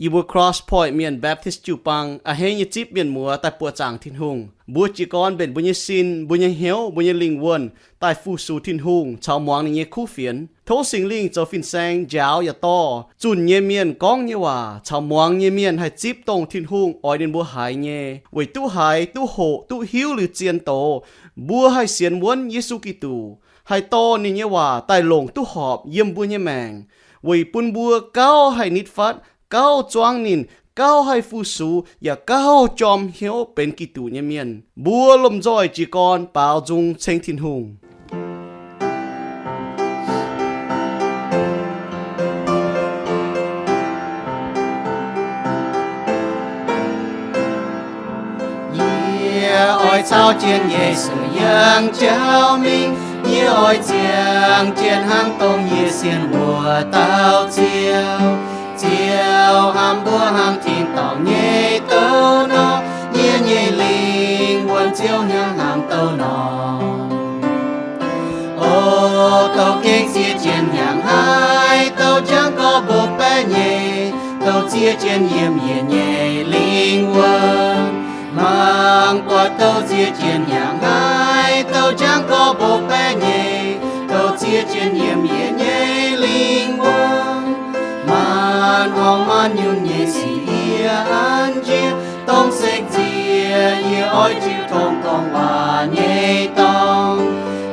Yie mbuo Cross Point Mienh Baptist jiu-baang a'hneiv nyei zipv mienh muoz daaih buoqc zaangc Tin-Hungh. Mbuo jiez gorn mbenc mbuo nyei sin, mbuo nyei hnyouv, mbuo nyei lingh wuonh daaih fu-sux Tin-Hungh caux muangx ninh nyei kuv fienx. Tov Singx Lingh zoux fin-saeng njaaux yaac dorh zunh nyei mienh gorngv nyei waac caux muangx nyei mienh haih zipv dongh Tin-Hungh oix ninh mbuo haiz nyei, weic duqv haiz, duqv hoqc, duqv hiuv liuz zien doz, mbuo haih sienx wuonv Yesu Giduc, haih dorh ninh nyei waac daaih longc duqv horpc yiem mbuo nyei maengc, weic bun mbuo gauh haih nitv fatv, gauh zuangv ninh, gauh haih fu-sux, yaac gauh jorm hnyouv benx Giduc nyei mienh. Mbuo lomh nzoih jiez gorn baaux nzung ceng Tin-Hungh. Yie oix caux jienv Yesu yangh jauv mingh. Yie oix ziangh jienv hnangv dongh yie sienx wuov dauh Ziouv. Ziouv hnamv mbuo hnangv tin-dorngh nyei douc nor, yie nyei lingh wuonh ziouc hnyangx hnangv douc nor. O douc gengh zieqv jienv hnyangx haic, douc jangv gorx mbopv baeqv nyei, douc zieqv jienv yiem yie nyei lingh wuonh. Mangc buatc douc zieqv jienv hnyangx haic, douc jangv gorx mbopv baeqv nyei, douc zieqv jienv yiem yie nyei lingh wuonh. Maanc horngh maanc nyungc nyei sic yie an njiec, dongh sekv nziex yie oix jiu tong gorngv waac nyei dorngx.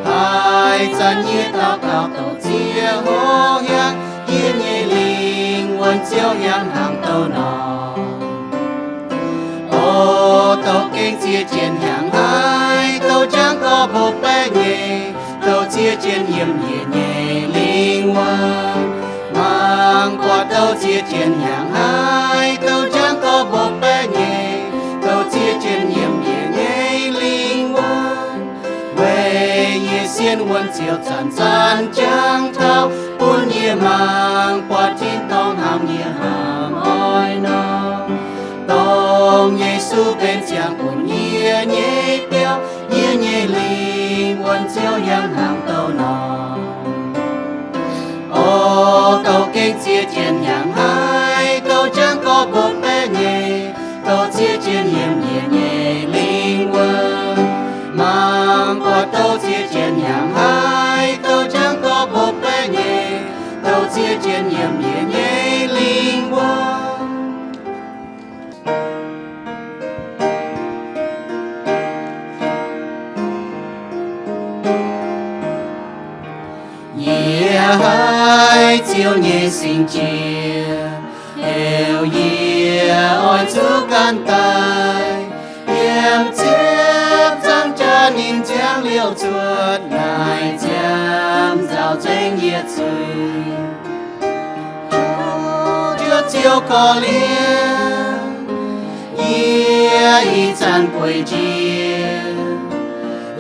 Haaix zanc yie daux gaux douc zieqv hoqc hnyangx, yie nyei lingh wuonh ziouc hnyangx hnangv douc nor. O douc gengh zieqv jienv hnyangx haic, douc jangv gorx mbopv baeqv nyei, douc zieqv jienv yiem yie nyei lingh wuonh. Mangc buatc douc zieqv jienv hnyangx haic, douc jangv gorx mbopv baeqv nyei, douc zieqv jienv yiem yie nyei lingh wuonh. Weic yie sienx wuonh ziouc zanc zanc jangx taux, bun yie mangc buatc tin-dorngh hnangv yie hnamv oix nor. Dongh Yesu benx ziangh bun yie nyei biauv, yie nyei lingh wuonh ziouc hnyangx hnangv douc nor. O douc gengh zieqv jienv hnyangx haic, douc jangv gorx mbopv baeqv nyei, douc zieqv jienv yiem yie nyei lingh wuonh. Mangc buatc douc zieqv jienv hnyangx haic, douc jangv gorx mbopv baeqv nyei, douc zieqv jienv yiem yie nyei lingh wuonh. Yie haiz Ziouv nyei singx jiex, heuc yie oix zuqc gan daaih. Yiem ziepc nzaangc jaax ninh nziaamv liouh cuotv naaic, nziaamv nzauh zengx yie zuiz. Tov Ziouv korv-lienh, yie ih zanc gueic njiec.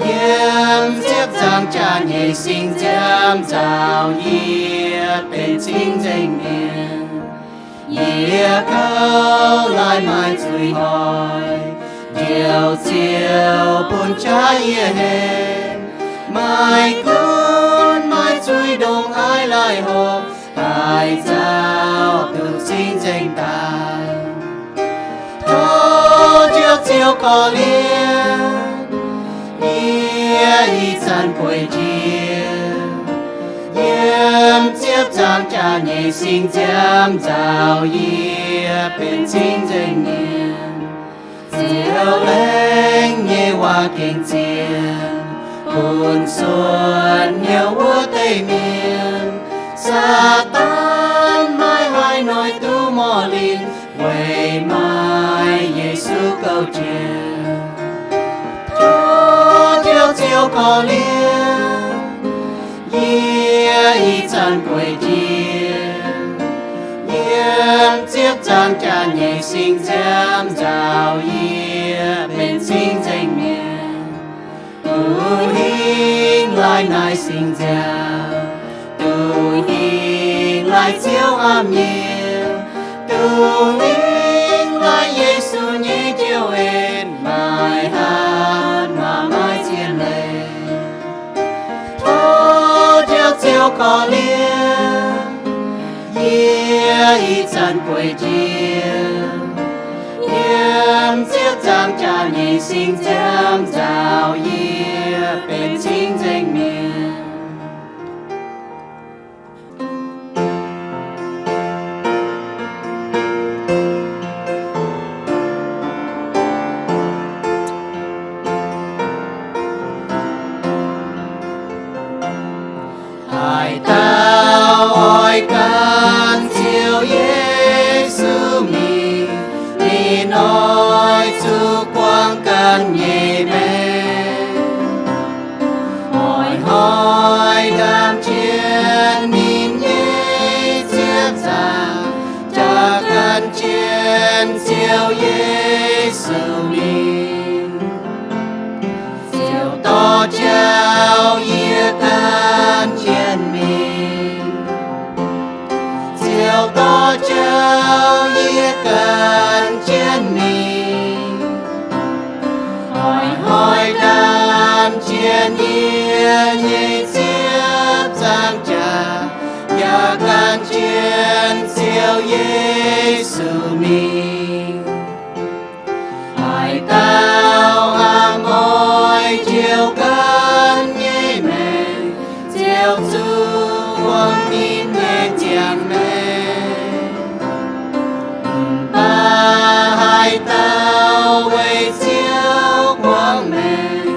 Yiem ziepc nzaangc jaax nyei singx nziaamv nzauh yie benx cing-nzengc mienh. Yie kouv laaix maaih zuiz hoic, Njoux Ziouv bun qaqv yie henv. Maaih gunv maaih zuiz ndongc haaix laaih hoc, daaih nzauh duqv cing-nzengc daaih. Tov Njoux Ziouv korv-lienh, yie ih zanc gueic njiec. Yiem ziepc nzaangc jaax nyei singx nziaamv nzauh yie benx cing-nzengc mienh. Ziouv laengz nyei waac gengh zienh, bun suonc hnyouv wuov deix mienh. Saadaan maiv haih noic duqv morh linh, weic maaih Yesu gouv jiex. Tov Njoux Ziouv korv-lienh, yie ih zanc gueic njiec. Yiem ziepc nzaangc jaax nyei singx nziaamv nzauh yie benx cing-nzengc mienh. Duqv hingh laaix naaic singx nziaamv, duqv hingh laaix Ziouv hnamv yie, duqv hingh laaix Yesu nyei jouh en, maaih hatc maah maaih zien leiz. Tov Njoux Ziouv korv-lienh, yie ih zanc gueic njiec, yiem ziepc nzaangc jaax nyei sing ziepc nzaauc yie benx cing-nzengc mienh. Haaix dauh oix gan Ziouv Yesu mingh, ninh oix zuqc buangh ganh nyei maengc. Oix hnoi ndaamv jienv ninh nyei ziepc nzaangc, jaa gan jienv Ziouv Yesu mingh. Ziouv dorh jauv yie gan jienv mingh. Ziouv dorh jauv yie gan jienv mingh. Oix hnoi ndaamv jienv yie nyei ziepc nzaangc jaax, yaac gan jienv Ziouv Yesu mingh. Haaix dauh hnamv oix njoux ganh nyei maengc, ziouc zuqc buangh ninh nyei ziangh maengc. Mv baac haaix dauh weic Ziouv buangh maengc,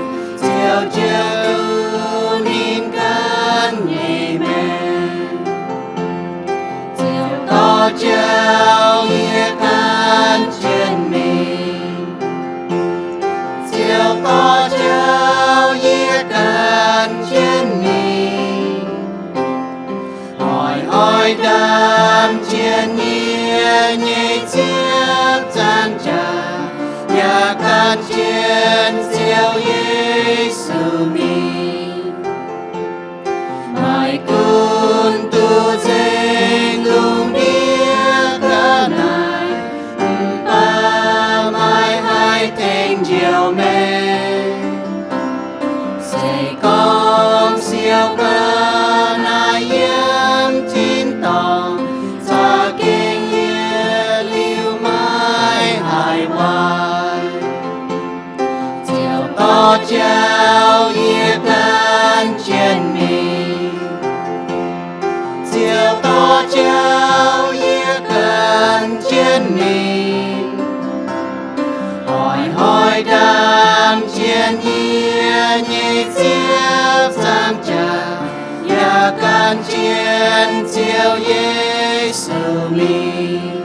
ziouc njoux ninh ganh nyei maengc. Ziouv dorh jauv yie gan jienv mingh. Ziouv dorh jauv yie gan jienv mingh. Oix hnoi ndaamv jienv yie nyei ziepc nzaangc jaax, yaac gan jienv Ziouv Yesu mingh. Maiv gunv duqv nzengc lungh ndiev ga'naaiv, mv baac maiv haih tengx njoux maengc. Se gorngv siou ga'naaiv yiem tin-dorngh za'gengh yietc liuz maiv haih waaic, Ziouv dorh jauv yie gan jienv mingh. Ziouv dorh jauv yie gan jienv mingh. Oix hnoi ndaamv jienv yie nyei ziepc nzaangc jaax, yaac gan jienv Ziouv Yesu mingh.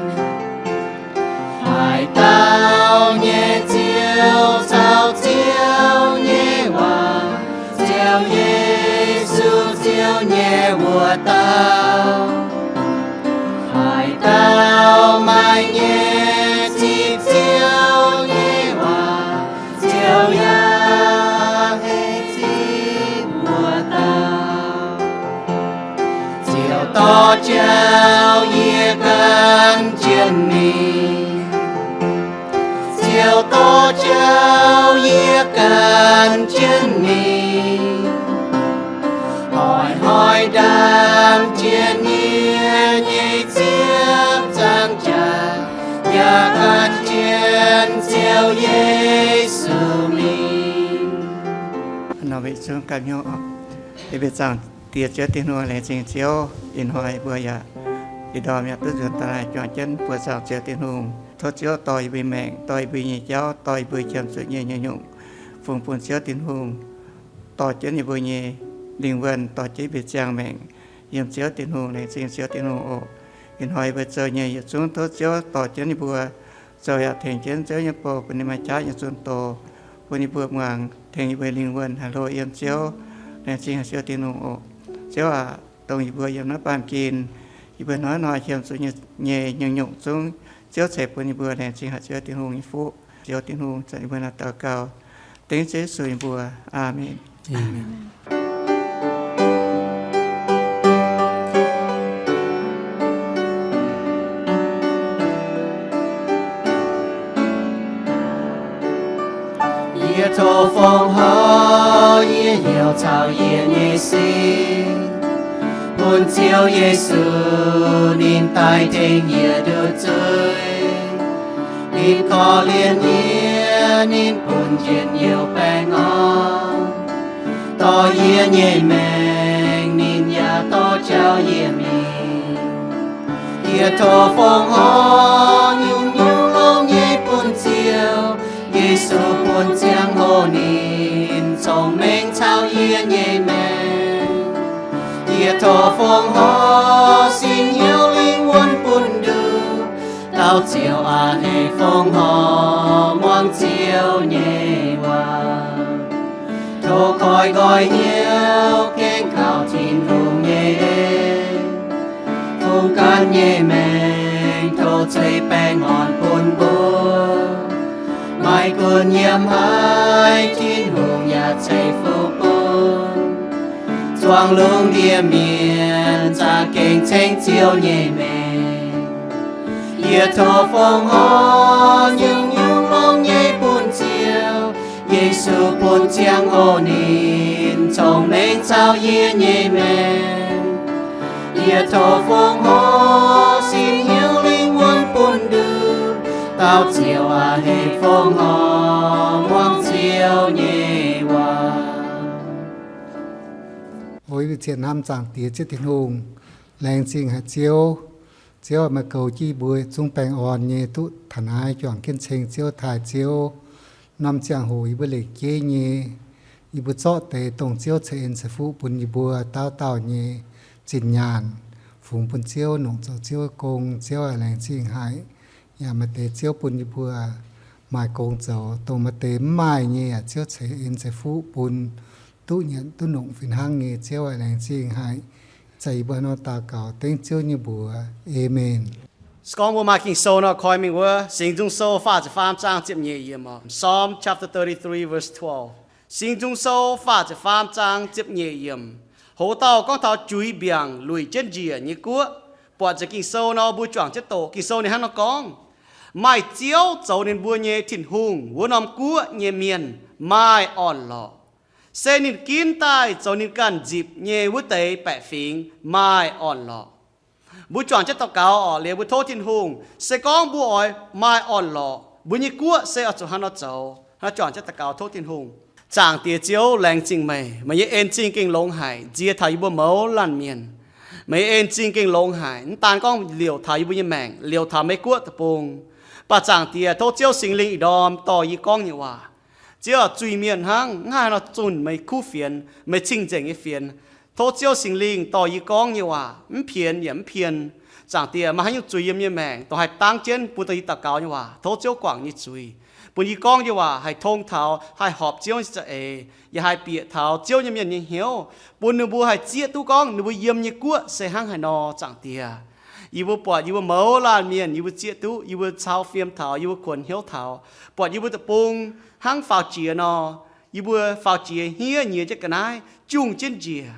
Haaix dauh nyei Ziouv caux Ziouv nyei waac, Ziouv Yesu Ziouv nyei wuov dauh. Haaix dauh maiv nyei zipv Ziouv nyei waac, Ziouv yaac haih zipv wuov dauh. Ziouv dorh jauv yie gan jienv mingh. Ziouv dorh jauv yie gan jienv mingh. Oix hnoi ndaamv jienv yie nyei ziepc nzaangc jaax, yaac gan jienv Ziouv Yesu mingh. Nor mbuo zungv ganh hnyouv. Yie mbuo Zaangc Diex Ziouv Tin-Hungh, laengz zingh Ziouv, ih hnoi mbuo yaac ih ndorm yaac duqv nzuonx daaih juangc jienv buoqc zaangc Ziouv Tin-Hungh. Tov Ziouv dorh yie mbuo maengc, dorh yie mbuo nyei jauv, dorh yie mbuo qiemx zuqc nyei nyungc-nyungc, fungx bun Ziouv Tin-Hungh dorh jienv yie mbuo nyei lingh wuonh, dorh jienv yie mbuo ziangh maengc yiem Ziouv Tin-Hungh. Laengz zingh Ziouv Tin-Hungh oc. Ih hnoi yie mbuo zoux nyei yietc zungv tov Ziouv dorh jienv yie mbuo, zoux yaac tengx jienv Ziouv nyei bou bun ninh maaih qaqv nyei zunh doz, bun yie mbuo muangx, tengx yie mbuo lingh wuonh haih hlo yiem Ziouv. Laengz zingh haic Ziouv Tin-Hungh oc. Ziouv aac, dongh yie mbuo yiem naaiv baamh gen, yie mbuo hnoi-hnoi qiemx zuqc nyei nyungc-nyungc zungv, Ziouv ceix bun yie mbuo. Laengz zingh haic Ziouv Tin-Hungh nyei fuqv. Ziouv Tin-Hungh, zanc yie mbuo naaiv daux gaux dengv Ziouv Yesu nyei mbuox. Aamen. Yie tov fongc horc yie hnyouv caux yie nyei sin. Bun Ziouv Yesu, ninh daaih tengx yie nduqc zuiz. Ninh korv-lienh yie, ninh bun njien-youh baengh orn. Dorh yie nyei maengc, ninh yaac dorh jauv yie mingh. Yie tov fongc horc nyungc-nyungc longx nyei bun Ziouv Yesu, bun ziangh hoc ninh cong-mengh caux yie nyei maengc. Yie tov fongc horc sin hnyouv lingh wuonh bun nduqc dauh Ziouv a'hneiv fongc horc muangx Ziouv nyei waac. Tov koi nqoi hnyouv gengh kaux Tin-Hungh nyei en. Fungx ganh nyei maengc tov ceix baengh orn bun mbuo. Maaih gunv yiem haaix, Tin-Hungh yaac ceix fuqv bun. Zuangx lungh ndiev mienh za'gengh ceng Ziouv nyei mengh. Yie tov fongc horc nyungc-nyungc longx nyei bun Ziouv Yesu, bun ziangh hoc ninh cong-mengh caux yie nyei maengc. Yie tov fongc horc sin hnyouv lingh wuonh bun nduqc dauh Ziouv a'hneiv fongc horc muangx Ziouv nyei waac. O yie mbuo zien hnamv Zaangc Diex Ziouv Tin-Hungh, laengz zingh haic Ziouv. Ziouv meih goux jienv yie mbuo zungv baengh orn nyei duqv taux naaiv juangc jienv ceng Ziouv, taaih Ziouv. Norm ziangh hoc yie mbuo lengc jeiv nyei, yie mbuo zorqv deix dongh Ziouv ceix en ceix fuqv bun yie mbuo dauh dauh nyei zinh nyaanh, fungx bun Ziouv, nongc zoux Ziouv gong. Ziouv aac, laengz zingh haic. Yaac maaih deix Ziouv bun yie mbuo maaih gong zoux, dongh maaih deix mv maaih nyei yaac Ziouv ceix en ceix fuqv bun, duqv nyanc duqv nongc fih hnangv nyei. Ziouv aac, laengz zingh haic. Ih zanc yie mbuo hnangv nor daux gaux dengv Ziouv nyei mbuox. Aamen. Se gorngv mbuo maaih Ging-Sou nor, koi mingh wuov Singx Nzung Sou faah ziepc faam zaang ziepc nyeic yiemc oc. Psalm chapter thirty-three, verse twelve. Singx Nzung Sou faah ziepc faam zaang ziepc nyeic yiemc. Hoz dauh gorngv taux juix mbiaangc luic jienv njiec nyei guoqv. Buatc nzengc Ging-Sou nor, mbuo juangc jienv doqc. Ging-Sou ninh hnangv nor gorngv, Maaih Ziouv zoux ninh mbuo nyei Tin-Hungh wuov norm guoqv nyei mienh maaih orn-lorqc. Se ninh ginv daaih zoux ninh ganh nzipc nyei wuov deix baeqc fingx maaih orn-lorqc. Mbuo juangc jienv daux gaux oc, liuz mbuo tov Tin-Hungh, se gorngv mbuo oix maaih orn-lorqc, mbuo nyei guoqv se oix zuqc hnangv nor zoux. Hnangv juangc jienv daux gaux tov Tin-Hungh. Zaangc Diex Ziouv, laengz zingh meih. Meih nyei en-zingh gengh longx haic, nzie taux yie mbuo mouz laanh mienh. Meih nyei en-zingh gengh longx haic, mv daan gorngv liouc taux yie mbuo nyei maengc, liouc taux Meiv Guoqv deic-bung. Mv baac Zaangc Diex, tov Ziouv Singx Lingh ih ndorm dorh yie gorngv nyei waac. Ziouv, zuiz-mienh hnangv, mv haih nor zunh meih kuv fienx, meih cing-nzengc nyei fienx. Tov Ziouv Singx Lingh dorh yie gorngv nyei waac mv pienx yaac mv pien. Zaangc Diex, maaih haaix nyungc zuiz yiem yie nyei maengc, dongh haih dangv jienv bun dongh yie daux gaux nyei waac, tov Ziouv guangc nyei zuiz, bun yie gorngv nyei waac haih tong taux, haih horpc Ziouv nyei za'eix, yaac haih bieqc taux Ziouv nyei mienh nyei hnyouv, bun ninh mbuo haih zieqv duqv gorngv ninh mbuo yiem nyei guoqv se hnangv haaix nor. Zaangc Diex, yie mbuo buatc yie mbuo mouz laanh mienh, yie mbuo zieqv duqv, yie mbuo cau fiem taux, yie mbuo kuonx hnyouv taux, buatc yie mbuo deic-bung hnangv faaux jiex nor, yie mbuo faaux jiex hniev nyiex jienv ga'naaiv, jungh jienv njiec.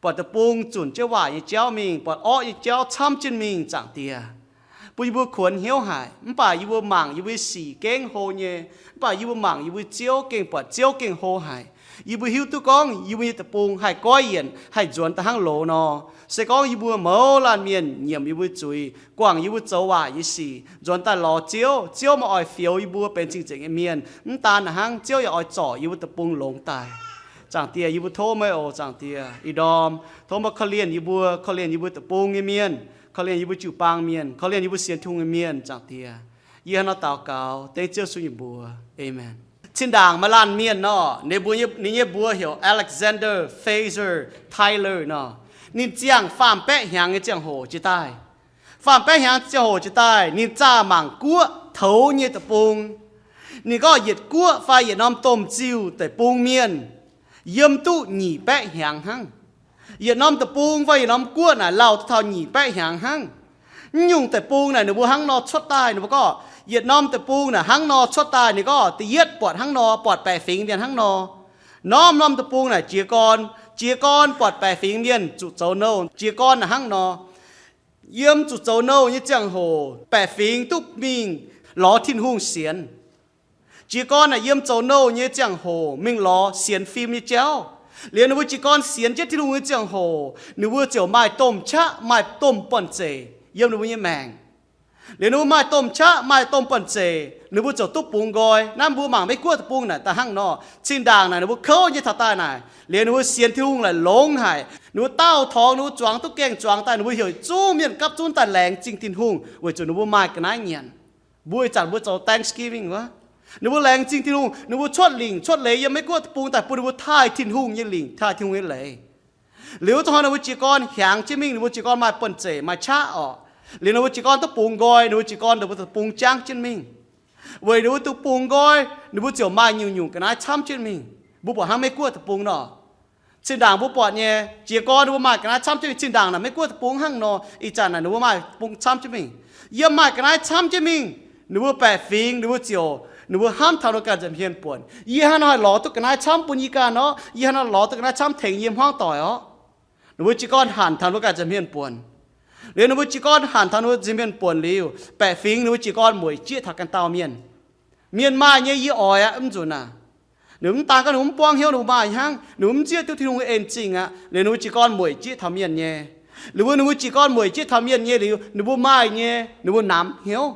Buatc deic-bung zunc jienv waaic nyei jauv mingh, buatc orqv nyei jauv camv jienv mingh. Zaangc Diex, bun yie mbuo kuonx hnyouv haic, mv baac yie mbuo mangc yie mbuo sic gengh hlo nyei, mv baac yie mbuo mangc yie mbuo Ziouv gengh buatc Ziouv gengh hlo haic. Yie mbuo hiuv duqv gorngv yie mbuo nyei deic-bung haih goiv yienc, haih nzuonx daaih hnangv loz nor. Se gorngv yie mbuo mouz laanh mienh nyiemc yie mbuo zuiz, guangc yie mbuo zoux waaic nyei sic, nzuonx daaih lorz Ziouv, Ziouv meih oix fioux yie mbuo benx cing-nzengc nyei mienh. Mv daan naaic hnangv, Ziouv yaac oix zorc yie mbuo deic-bung longx daaih. Zaangc Diex, yie mbuo tov meih oc. Zaangc Diex, ih ndorm tov meih korv-lienh yie mbuo, korv-lienh yie mbuo deic-bung nyei mienh, korv-lienh yie mbuo jiu-baang mienh, korv-lienh yie mbuo sienx Tin-Hungh nyei mienh. Zaangc Diex, yie hnangv nor daux gaux dengv Ziouv Yesu nyei mbuox. Aamen. Zinh ndaangc maaih laanh mienh nor, ninh mbuo, ninh nyei mbuox heuc Alexander Fraser Tytler nor. Ninh ziangh faam-baeqv hnyangx nyei ziangh hoc jiex daaih. Faam-baeqv hnyangx ziangh hoc jiex daaih, ninh zaah mangc guoqv toux nyei deic-bung. Ninh gorngv yietc guoqv fai yietc norm domh ziuh deic-bung mienh yiem duqv nyic baeqv hnyangx hnangv. Yietc norm deic-bung fai yietc norm guoqv naaic lauh duqv taux nyic baeqv hnyangx hnangv. Mv nyungc deic-bung naaic ninh mbuo hnangv nor cuotv daaih, ninh mbuo gorngv yietc norm deic-bung naaic hnangv nor cuotv daaih. Ninh gorngv da'yietv buatc hnangv nor, buatc baeqc fingx mienh hnangv nor. Norm-norm deic-bung naaic jiez gorn, jiez gorn buatc baeqc fingx mienh zuqc zoux nouh, jiez gorn naaic hnangv nor. Yiem zuqc zoux nouh nyei ziangh hoc baeqc fingx duqv mingh lorz Tin-Hungh sienx. Jiez gorn naaic yiem zoux nouh nyei ziangh hoc mingh lorz sienx fim nyei jauv. Liuz ninh mbuo jiez gorn sienx jienv Tin-Hungh nyei ziangh hoc, ninh mbuo ziouc maaih domh qaqv, maaih domh buonv-zeic yiem ninh mbuo nyei maengc. Liuz ninh mbuo maaih domh qaqv, maaih domh buonv-zeic, ninh mbuo ziouc duqv bungx nqoi. Naaiv mbuo mangc Meiv Guoqv deic-bung naaic daaih hnangv nor, zinh ndaangc naaic ninh mbuo kouv nyei taux daaih naaic, liuz ninh mbuo sienx Tin-Hungh laaic longx haic, ninh mbuo daauh torngx, ninh mbuo zuangx duqv gaengh zuangx daaih, ninh mbuo heuc zungv mienh gapv zunv daaih laengz zingh Tin-Hungh weic zuqc ninh mbuo maaih ga'naaiv nyanc. Mbuo ih zanc mbuo zoux Thanksgiving wuov, ninh mbuo laengz zingh Tin-Hungh, ninh mbuo cuotv lingc cuotv leiz yiem Meiv Guoqv deic-bung daaih bun ninh mbuo taaih Tin-Hungh nyei lingc, taaih Tin-Hungh nyei leiz. Liuz wuov zuqc hnoi ninh mbuo jiez gorn hiaangx jienv mingh, ninh mbuo jiez gorn maaih buonv-zeic, maaih qaqv orqc. Liuz ninh mbuo jiez gorn duqv bungx nqoi, ninh mbuo jiez gorn deic-bung jangv jienv mingh. Weic ninh mbuo duqv bungx nqoi, ninh mbuo ziouc maaih nyungc-nyungc ga'naaiv camv jienv mingh. Mbuo buatc hnangv Meiv Guoqv deic-bung nor, zinh ndaangc mbuo buatc nyei, jiez gorn ninh mbuo maaih ga'naaiv camv jienv mingh. Zinh ndaangc naaic Meiv Guoqv deic-bung hnangv nor, ih zanc naaic ninh mbuo maaih bung camv jienv mingh. Yiem maaih ga'naaiv camv jienv mingh, ninh mbuo baeqc fingx, ninh mbuo ziouc, ninh mbuo hnamv taux ninh mbuo ganh nza'hmien buonc. Yie hnangv naaiv haih lorz duqv ga'naaiv camv bun yie ganh orqc? Yie hnangv naaiv lorz duqv ga'naaiv camv tengx yie hmuangv doic orqc? Ninh mbuo jiez gorn hanc taux ninh mbuo ganh nza'hmien buonc. Liuz ninh mbuo jiez gorn hanc taux ninh mbuo nza'hmien buonc liuz, baeqc fingx ninh mbuo jiez gorn mueic jieqv taux ganh dauh mienh. Mienh maaih nyei yie oix aqv, mv nzunc aac. Ninh mv daan gorngv ninh mv buangv hnyouv ninh mbuo maaih hnangv, ninh mv nzieqv duqv Tin-Hungh nyei en zingh aqv. Liuz ninh mbuo jiez gorn mueic jieqv taux mienh nyei. Liuz mbuo ninh mbuo jiez gorn mueic jieqv taux mienh nyei liuz, ninh mbuo maaih nyei, ninh mbuo namx hnyouv.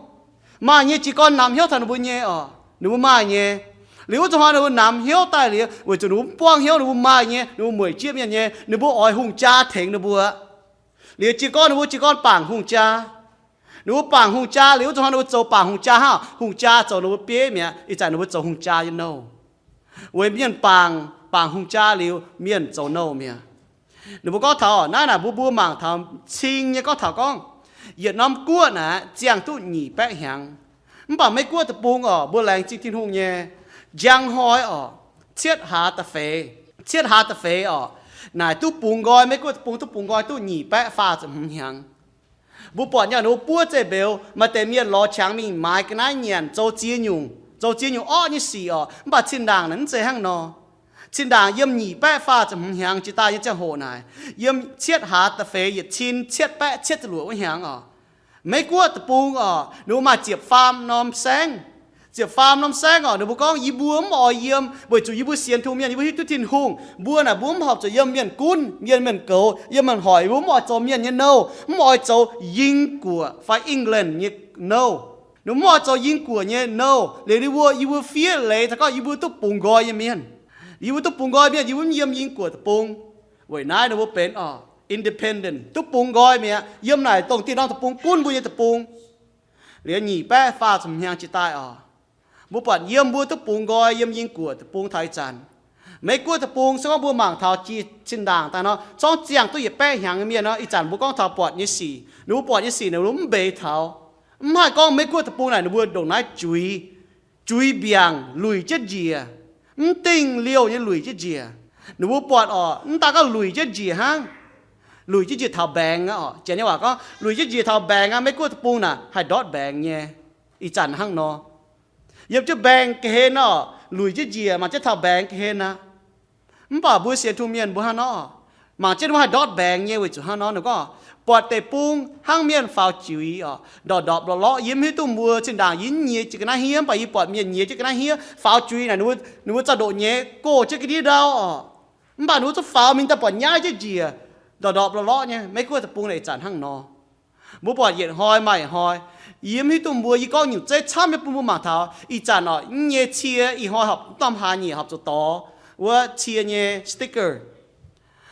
Maaih nyei jiez gorn namx hnyouv taux ninh mbuo nyei orqc? Ninh mbuo maaih nyei. Liuz wuov zuqc hnoi ninh mbuo namx hnyouv daaih liuz, weic zuqc ninh mbuo mv buangv hnyouv ninh mbuo maaih nyei, ninh mbuo mueic jieqv mienh nyei, ninh mbuo oix hungh jaa tengx ninh mbuo. Liuz jiez gorn ninh mbuo jiez gorn bangc hungh jaa. Ninh mbuo bangc hungh jaa liuz wuov zuqc hnoi ninh mbuo zoux bangc hungh jaa hnangv, hungh jaa zoux ninh mbuo bieiv mi'aqv. Ih zanc ninh mbuo zoux hungh jaa nyei nouh. Weic mienh bangc, bangc hungh jaa liuz mienh zoux nouh mi'aqv. Ninh mbuo gorngv taux naaiv naaic mbuo mbuo mangc taux cing nyei gorngv taux gorngv, yietc norm guoqv naaic ziangh duqv nyic baeqv hnyangx. Mv baac Meiv Guoqv deic-bung orqc, mbuo laengz zingh Tin-Hungh nyei, njang hnoi orqc, cietv hlaax da'feix, cietv hlaax da'feix orqc, naaic duqv bungx nqoi, Meiv Guoqv deic-bung duqv bungx nqoi duqv nyic baeqv faah ziepc hmz hnyangx. Mbuo buatc nyei ninh mbuo buov zeiv-mbeux, maaih deix mienh lorz qangx mingh maaiz ga'naaiv nyanc, zoux ziex nyungc, zoux ziex nyungc orqv nyei sic orqc. Mv baac zinh ndaangc naaic mv zeiz hnangv nor. Zinh ndaangc yiem nyic baeqv faah ziepc hmz hnyangx jiex daaih nyei ziangh hoc naaic, yiem cietv hlaax da'feix yietc cin cietv baeqv cietv ziepc luoqc wuov hnyangx orqc, Meiv Guoqv deic-bung orqc, ninh mbuo maaih ziepc faam norm saengv. Ziepc faam norm saengv orqc, ninh mbuo gorngv, yie mbuo mv oix yiem, weic zuqc yie mbuo sienx Tin-Hungh mienh, yie mbuo hiuv duqv Tin-Hungh. Mbuo naaic mbuo mv horpc zuqc yiem mienh gunv, yiem mienh goux, yiem mienh hoic. Mbuo mv oix zoux mienh nyei nouh, mv oix zoux Ying-Guoqv fai England nyei nouh. Ninh mbuo mv oix zoux Ying-Guoqv nyei nouh. Liuz ninh mbuo, yie mbuo fiev leiz taux gorngv yie mbuo duqv bungx nqoi nyei mienh. Yie mbuo duqv bungx nqoi mienh, yie mbuo mv yiem Ying-Guoqv deic-bung. Weic naaiv ninh mbuo benx orqc, independent, duqv bungx nqoi mi'aqv. Yiem naaic dongh diuh norm deic-bung gunv mbuo nyei deic-bung. Liuz nyic baeqv faah ziepc hnyangx jiex daaih orqc, mbuo buatc yiem mbuo duqv bungx nqoi yiem Ying-Guoqv deic-bung taux ih zanc. Meiv Guoqv deic-bung se gorngv mbuo mangc taux jiex zinh ndaangc daaih nor, zorngv ziangh duqv yietc baeqv hnyangx nyei mienh nor, ih zanc mbuo gorngv taux buatc nyei sic, ninh mbuo buatc nyei sic ninh mbuo mv mbeix taux. Mv haih gorngv Meiv Guoqv deic-bung naaic ninh mbuo ndongc naaiv juix, juix mbiaangc luic jienv njiec, mv dingh liouh nyei luic jienv njiec. Ninh mbuo buatc orqc, mv daan gorngv luic jienv njiec hnangv, luic jienv njiec taux mbaengx aqv orqc. Janx nyei waac gorngv luic jienv njiec taux mbaengx aqv. Meiv Guoqv deic-bung naaic haih ndortv mbaengx nyei. Ih zanc hnangv nor, yiem jienv mbaengx ga'hlen orqc, luic jienv njiec mangc jienv taux mbaengx ga'hlen aqv. Mv baac mbuo sienx Tin-Hungh mienh mbuo hnangv nor, mangc jienv mbuo haih ndortv mbaengx nyei weic zuqc hnangv nor, ninh gorngv buatc deic-bung hnangv mienh faaux juix orqc, ndortc ndorpc lorqc lorqc. Yie mv hiuv duqv mbuo, zinh ndaangc yie mv nyiex jiex ga'naaiv hniev, mv baac yie buatc mienh nyiex jienv ga'naaiv hniev faaux juix naaic, ninh mbuo, ninh mbuo zaux ndoqc nyei gox jienv ga'ndiev ndau orqc. Mv baac ninh mbuo zungv faaux mingh daaih buatc nyaiv jienv njiec, ndortc ndorpc lorqc lorqc nyei. Meiv Guoqv deic-bung naaic ih zanc hnangv nor. Mbuo buatc yietc hnoi maaih yietc hnoi. Yie mv hiuv duqv mbuo, yie gorngv nyungc zeiv camv nyei bun mbuo mangc taux. Ih zanc orqc, mv nyei cie ih hnoi horpc, norm hlaax nyieqc horpc zuqc dorh wuov cie nyei sticker.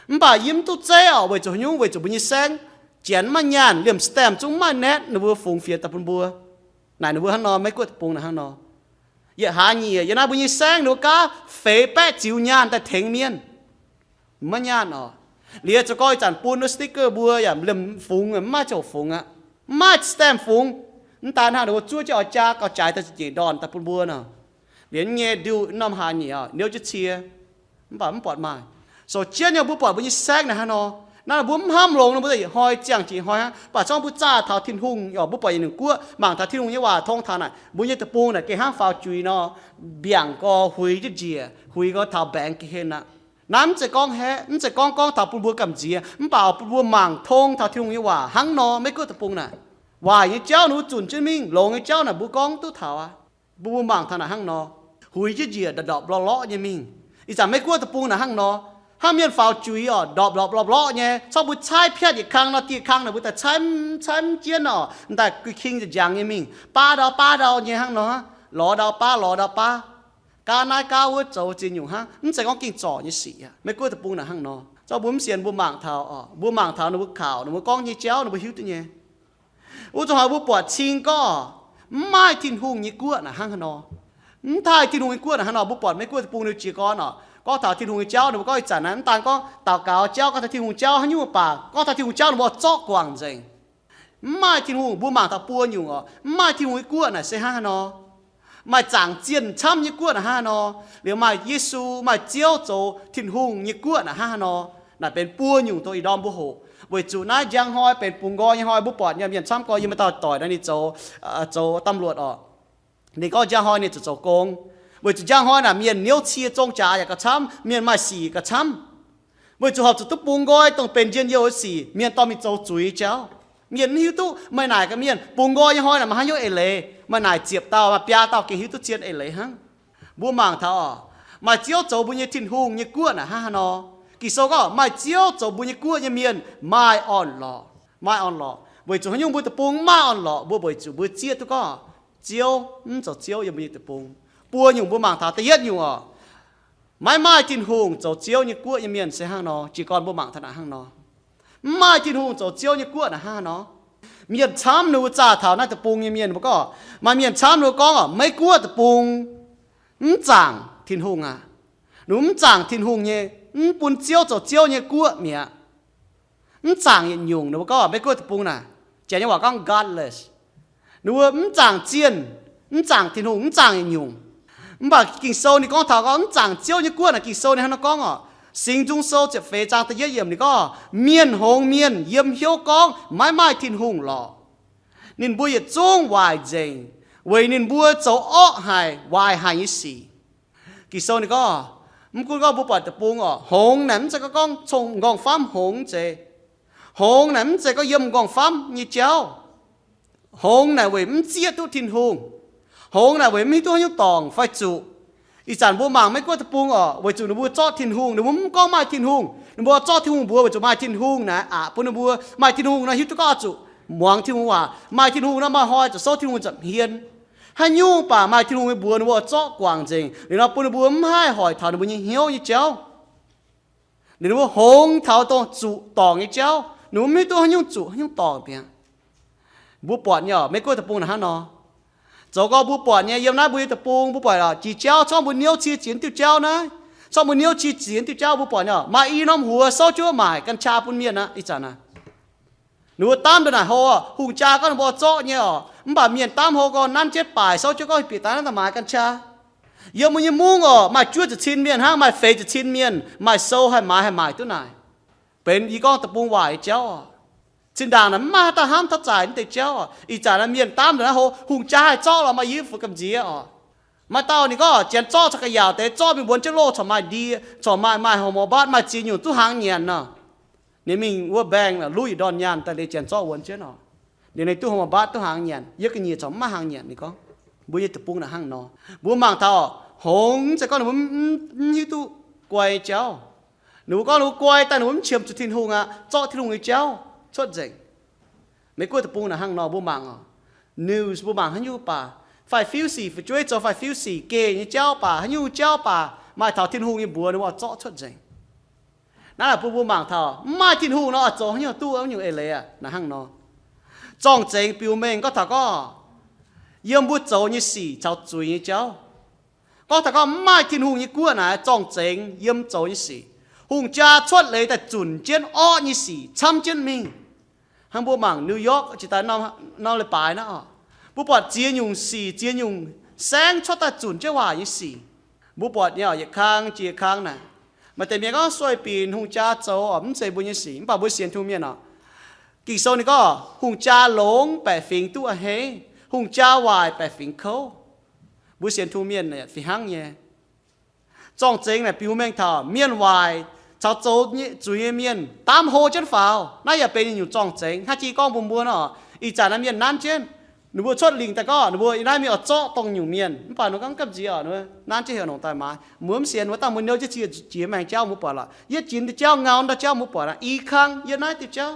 Mv baac yie mv duqv zeiv orqc, weic zuqc haaix nyungc? Weic zuqc mbuo nyei saengv janx maiv nyaanh, liemh stamp zungv maiv naetv, ninh mbuo fungx fienx daaih bun mbuo. Naaic ninh mbuo hnangv nor, Meiv Guoqv deic-bung naaic hnangv nor. Yietc hlaax nyieqc yiem naaiv mbuo nyei saengv ninh mbuo gaav feix baeqv ziux nyaanh daaih tengx mienh. Maiv nyaanh orqc. Liuz zoux gorx ih zanc bun wuov sticker mbuo yaac liemh fungx, mv maaih ziouc fungx aqv. Mv maaih stamp fungx. Mv daan hnangv, ninh mbuo zuov jienv oix jaa gauh jaaix daaih za'gengh ndorn daaih bun mbuo nor. Liuz nyei nduqc norm hlaax nyieqc orqc, niouv jienv cie. Mv baac mv buatc maaih. Sou jienv nyei mbuo buatc mbuo nyei saengv naaic hnangv nor. Naaiv mbuo mv hnamv longx nor, mbuo daaih yietc hnoi ziangh jiex hnoi hnangv. Mv baac zorngv mbuo zaah taux Tin-Hungh orqc, mbuo buatc yietc nyungc guoqv, mangc taux Tin-Hungh nyei waac tong taux naaic, mbuo nyei deic-bung naaic gengh hnangv faaux juix nor, mbiaangc gorx huix jienv njiec, huix gorx taux mbaengx ga'hlen aqv. Naaiv mv zeiz gorngv haeqv, mv zeiz gorngv gorngv taux bun mbuo gamh nziex, mv baac bun mbuo mangc tong taux Tin-Hungh nyei waac hnangv nor. Meiv Guoqv deic-bung naaic, waaic nyei jauv ninh mbuo zunc jienv mingh, longx nyei jauv naaic mbuo gorngv duqv taux aqv. Mbuo mbuo mangc taux naaic hnangv nor, huix jienv njiec ndorpc ndorpc lorqc lorqc nyei mingh. Ih zanc Meiv Guoqv deic-bung naaic hnangv nor, Hnangv mienh faaux juiz oc, ndorpc ndorpc lorpc lorqc nyei. Corc mbuo caaiv piatv yietc kang nor, dieh kang naaic mbuo daaih caaiv, caaiv mv jienv oc, daaih guei king nzengc njangx nyei mingh, baav ndau baav ndau nyei hnangv nor, lorz ndau baav lorz ndau baav, gaav naaiv gaav wuov zoux ziex nyungc hnangv. Mv zeiz gorngv gengh zorc nyei sic aqv. Meiv Guoqv deic-bung naaic hnangv nor. Zorqv mbuo mv sienx mbuo mangc taux oc, mbuo mangc taux ninh mbuo kaux, ninh mbuo gorngv nyei jauv ninh mbuo hiuv duqv nyei. Wuov zuqc hoic mbuo buatc cing gorngv mv maaih Tin-Hungh nyei guoqv naaic hnangv haaix nor. Mv taaih Tin-Hungh nyei guoqv naaic hnangv nor. Mbuo buatc Meiv Guoqv deic-bung ninh jiez gorn oc, gorngv taux Tin-Hungh nyei jauv ninh mbuo gorngv ih zanc naaiv mv daan gorngv daux gaux jauv, gorngv taux Tin-Hungh jauv haaix nyungc baac, gorngv taux Tin-Hungh jauv ninh mbuo zorqv guangc nzengc. Mv maaih Tin-Hungh, mbuo mangc taux buo nyungc oc, mv maaih Tin-Hungh nyei guoqv naaic se hnangv haaix nor. Maaih zaangc zienh camv nyei guoqv naaic hnangv haaix nor. Liuz maaih Yesu, maaih Ziouv zoux Tin-Hungh nyei guoqv naaic hnangv haaix nor. Naaic benx buo nyungc dongh ih ndorm mbuo hoqc. Weic zuqc naaiv njang hnoi benx bungx nqoi nyei hnoi, mbuo buatc nyei mienh camv gorx, yie maaih dauh doic naaiv ninh zoux, zoux ตำรวจ oc. Ninh gorngv njang hnoi ninh zuqc zoux gong. Weic zuqc njang hnoi naaic mienh niouv cie zong jaax yaac gauh camv, mienh maaih sic gauh camv. Weic zuqc horpc zuqc duqv bungx nqoi dongh benx njien-youh nyei sic, mienh dorh mingh zoux zuiz jauv. Mienh mv hiuv duqv meih naaic gaax mienh, bungx nqoi nyei hnoi naaic maaih haaix nyungc eix leiz. Meih naaic ziepc dauh, maaih biaa dauh gengh hiuv duqv zien eix leiz hnangv. Mbuo mangc taux oc, maaih Ziouv zoux mbuo nyei Tin-Hungh nyei guoqv naaic hnangv haaix nor. Ging-Sou gorngv maaih Ziouv zoux mbuo nyei guoqv nyei mienh maaih orn-lorqc, maaih orn-lorqc. Weic zuqc haaix nyungc mbuo deic-bung maaih orn-lorqc? Mbuo weic zuqc mbuo zieqv duqv gorngv Ziouv mv zoux Ziouv yiem mbuo nyei deic-bung. Buo nyungc mbuo mangc taux da'yietv nyungc oc, maiv maaih Tin-Hungh zoux Ziouv nyei guoqv nyei mienh se hnangv nor. Jiez gorn mbuo mangc taux naaic hnangv nor, mv maaih Tin-Hungh zoux Ziouv nyei guoqv naaic hnangv haaix nor. Mienh camv ninh mbuo zaah taux naaiv deic-bung nyei mienh mbuo gorngv, maaih mienh camv ninh mbuo gorngv oc, Meiv Guoqv deic-bung mv zaangc Tin-Hungh aqv. Ninh mbuo mv zaangc Tin-Hungh nyei, mv bun Ziouv zoux Ziouv nyei guoqv mi'aqv. Mv zaangc yietc nyungc. Ninh mbuo gorngv Meiv Guoqv deic-bung naaic, Janx nyei waac gorngv godless. Ninh mbuo mv zaangc zienh, mv zaangc Tin-Hungh, mv zaangc yietc nyungc. Mv baac Ging-Sou ninh gorngv taux gorngv mv zaangc Ziouv nyei guoqv naaic, Ging-Sou ninh hnangv nor gorngv oc, Singx Nzung Sou ziepc feix zaang da'yietv yiemc ninh gorngv, mienh hngongx mienh yiem hnyouv gorngv maiv maaih Tin-Hungh lorqc. Ninh mbuo yietc zungv waaic nzengc, weic ninh mbuo zoux orqv haic, waaic haic nyei sic. Ging-Sou ninh gorngv, mv gunv gorngv mbuo buatc deic-bung oc, hngongx naaic mv zeiz gorngv, gorngv cong-nqorngv famv hngongx mv zeiz. Hngongx naaic mv zeiz gorngv yiem nqorngv famv nyei jauv. Hngongx naaic weic mv zieqv duqv Tin-Hungh. Hngongx naaic weic mv hiuv duqv haaix nyungc dorngc fai zuqc. Ih zanc mbuo mangc Meiv Guoqv deic-bung oc, weic zuqc ninh mbuo zorqv Tin-Hungh, ninh mbuo mv gorngv maaih Tin-Hungh, ninh mbuo zorqv Tin-Hungh mbuox weic zuqc maaih Tin-Hungh naaic aqc bun ninh mbuo. Maaih Tin-Hungh nor hiuv duqv gorngv oix zuqc muangx Tin-Hungh waac. Maaih Tin-Hungh nor maaih hnoi zuqc souv Tin-Hungh nza'hmien. Haaix nyungc baac maaih Tin-Hungh nyei mbuox ninh mbuo zorqv guangc nzengc liuz nor bun ninh mbuo mv haih hoic taux ninh mbuo nyei hnyouv nyei jauv. Ninh mbuo hngongx taux dongh zuqc dorngc nyei jauv, ninh mbuo mv hiuv duqv haaix nyungc zuqc haaix nyungc dorngc mi'aqv. Mbuo buatc nyei oc, Meiv Guoqv deic-bung naaic hnangv nor. Zoux gorngv mbuo buatc nyei yiem naaiv mbuo nyei deic-bung, mbuo buatc oc, jiex jauv, corngv mbuo niouv cie ziex diuh jauv naaiv, corngv mbuo niouv cie ziex diuh jauv, mbuo buatc nyei oc, maaih i norm huox souv jienv maaic กัญชา bun mienh aqv. Ih zanc naaic, ninh mbuo daamv ndongc naaic hlo oc, hungh jaa gorngv ninh mbuo zorqv nyei oc, mv baac mienh daamv hlo gorngv nanv jienv baaic souv jienv gorngv bieqc daaih naaiv daaih maaiz กัญชา. Yiem mbuo nyei mungv oc, maaih juov ziepc cin mienh hnangv, maaih feix ziepc cin mienh maaih sou haih maaiz, haih maaic duqv naaic. Benx yie gorngv deic-bung waaic nyei jauv oc. Zinh ndaangc naaic mv maaih haaix dauh hnamv taux zaaic naaiv deix jauv oc. Ih zanc naaiv mienh daamv ndongc naaiv hlo, hungh jaa haih zorqv lorqc, maaih yie fu gamh nziex oc. Maaih dauh ninh gorngv janx zorqv caux ga'yaauc deix, zorqv mingh wuonx jienv loh caux maaih ndie, caux maaih, maaih horc mor-mbatv, maaih ziex nyungc duqv hnaangx nyanc nor. Ninh mingh wuov แบงก์ luv yietc ndorn nyaanh daaih liuz janx zorqv wuonx jienv oc. Ninh, ninh duqv horc mor-mbatv, duqv hnaangx nyanc, yie ga'nyiec caux mv maaih hnaangx nyanc. Ninh gorngv mbuo nyei deic-bung naaic hnangv nor. Mbuo mangc taux oc, hngongx mv zeiz gorngv ninh mbuo mv, mv hiuv duqv guai jauv. Ninh mbuo gorngv ninh mbuo guai daaih ninh mbuo mv qiemx zuqc Tin-Hungh aqv, zorqv Tin-Hungh nyei jauv cuotv nzengc. Meiv Guoqv deic-bung naaic hnangv nor, mbuo mangc oc, news mbuo mangc haaix nyungc baac, fai fiuv sic fu'jueiv zoux fai fiuv sic geh nyei jauv baac, haaix nyungc jauv baac, maaih taux Tin-Hungh nyei mbuox ninh mbuo zorqv cuotv nzengc. Naaiv bun mbuo mangc taux mv maaih Tin-Hungh nor, oix zoux haaix nyungc duqv wuov nyungc eix leiz aqv. Naaiv hnangv nor, zorng-zengx biux mengh gorngv taux gorngv yiem mbuo zoux nyei sic caux zuiz nyei jauv. Gorngv taux gorngv mv maaih Tin-Hungh nyei guoqv naaic, zorng-zengx yiem zoux nyei sic. Hungh jaa cuotv leiz daaih zunc jienv orqv nyei sic camv jienv mingh. Hnangv mbuo mangc New York jiex daaih norm, norm leiz-baaix naaiv oc, mbuo buatc ziex nyungc sic, ziex nyungc saengv cuotv daaih zunc jienv waac nyei sic. Mbuo buatc nyei oc, yietc kang jiex kang naaic, maaih deix mienh gorngv โซยปิ่น hungh jaa zoux oc, mv zeiz mbuo nyei sic. Mv baac mbuo sienx Tin-Hungh mienh oc, Ging-Sou ninh gorngv hungh jaa longx baeqc fingx duqv a'hneiv, hungh jaa waaic baeqc fingx kouv. Mbuo sienx Tin-Hungh mienh fih hnangv nyei. Zorng-zengx naaic biux mengh taux mienh waaic caux zoux zuiz nyei mienh daamv hlo jienv faaux. Naaiv yaac benx nyungc zorng-zengx. Hnangv jiex gorngv mbuox mbuo nor, ih zanc naaiv mienh nanv jienv Ninh mbuo cuotv lingc daaih gorngv ninh mbuo yiem naaiv mingh oix zorqv dongh nyungc mienh, mv baac ninh mbuo gorngv gamh nziex oc, ninh mbuo nanv jienv heuc nongc daaih maaiz. Mbuo mv sienx, mbuo dangh mbuo niouv jienv cie jiex maengx jauv mbuo buatc lorqc. Yie jiex deix jauv, ngau deix jauv mbuo buatc aqv. I kang yiem naaiv diuh jauv.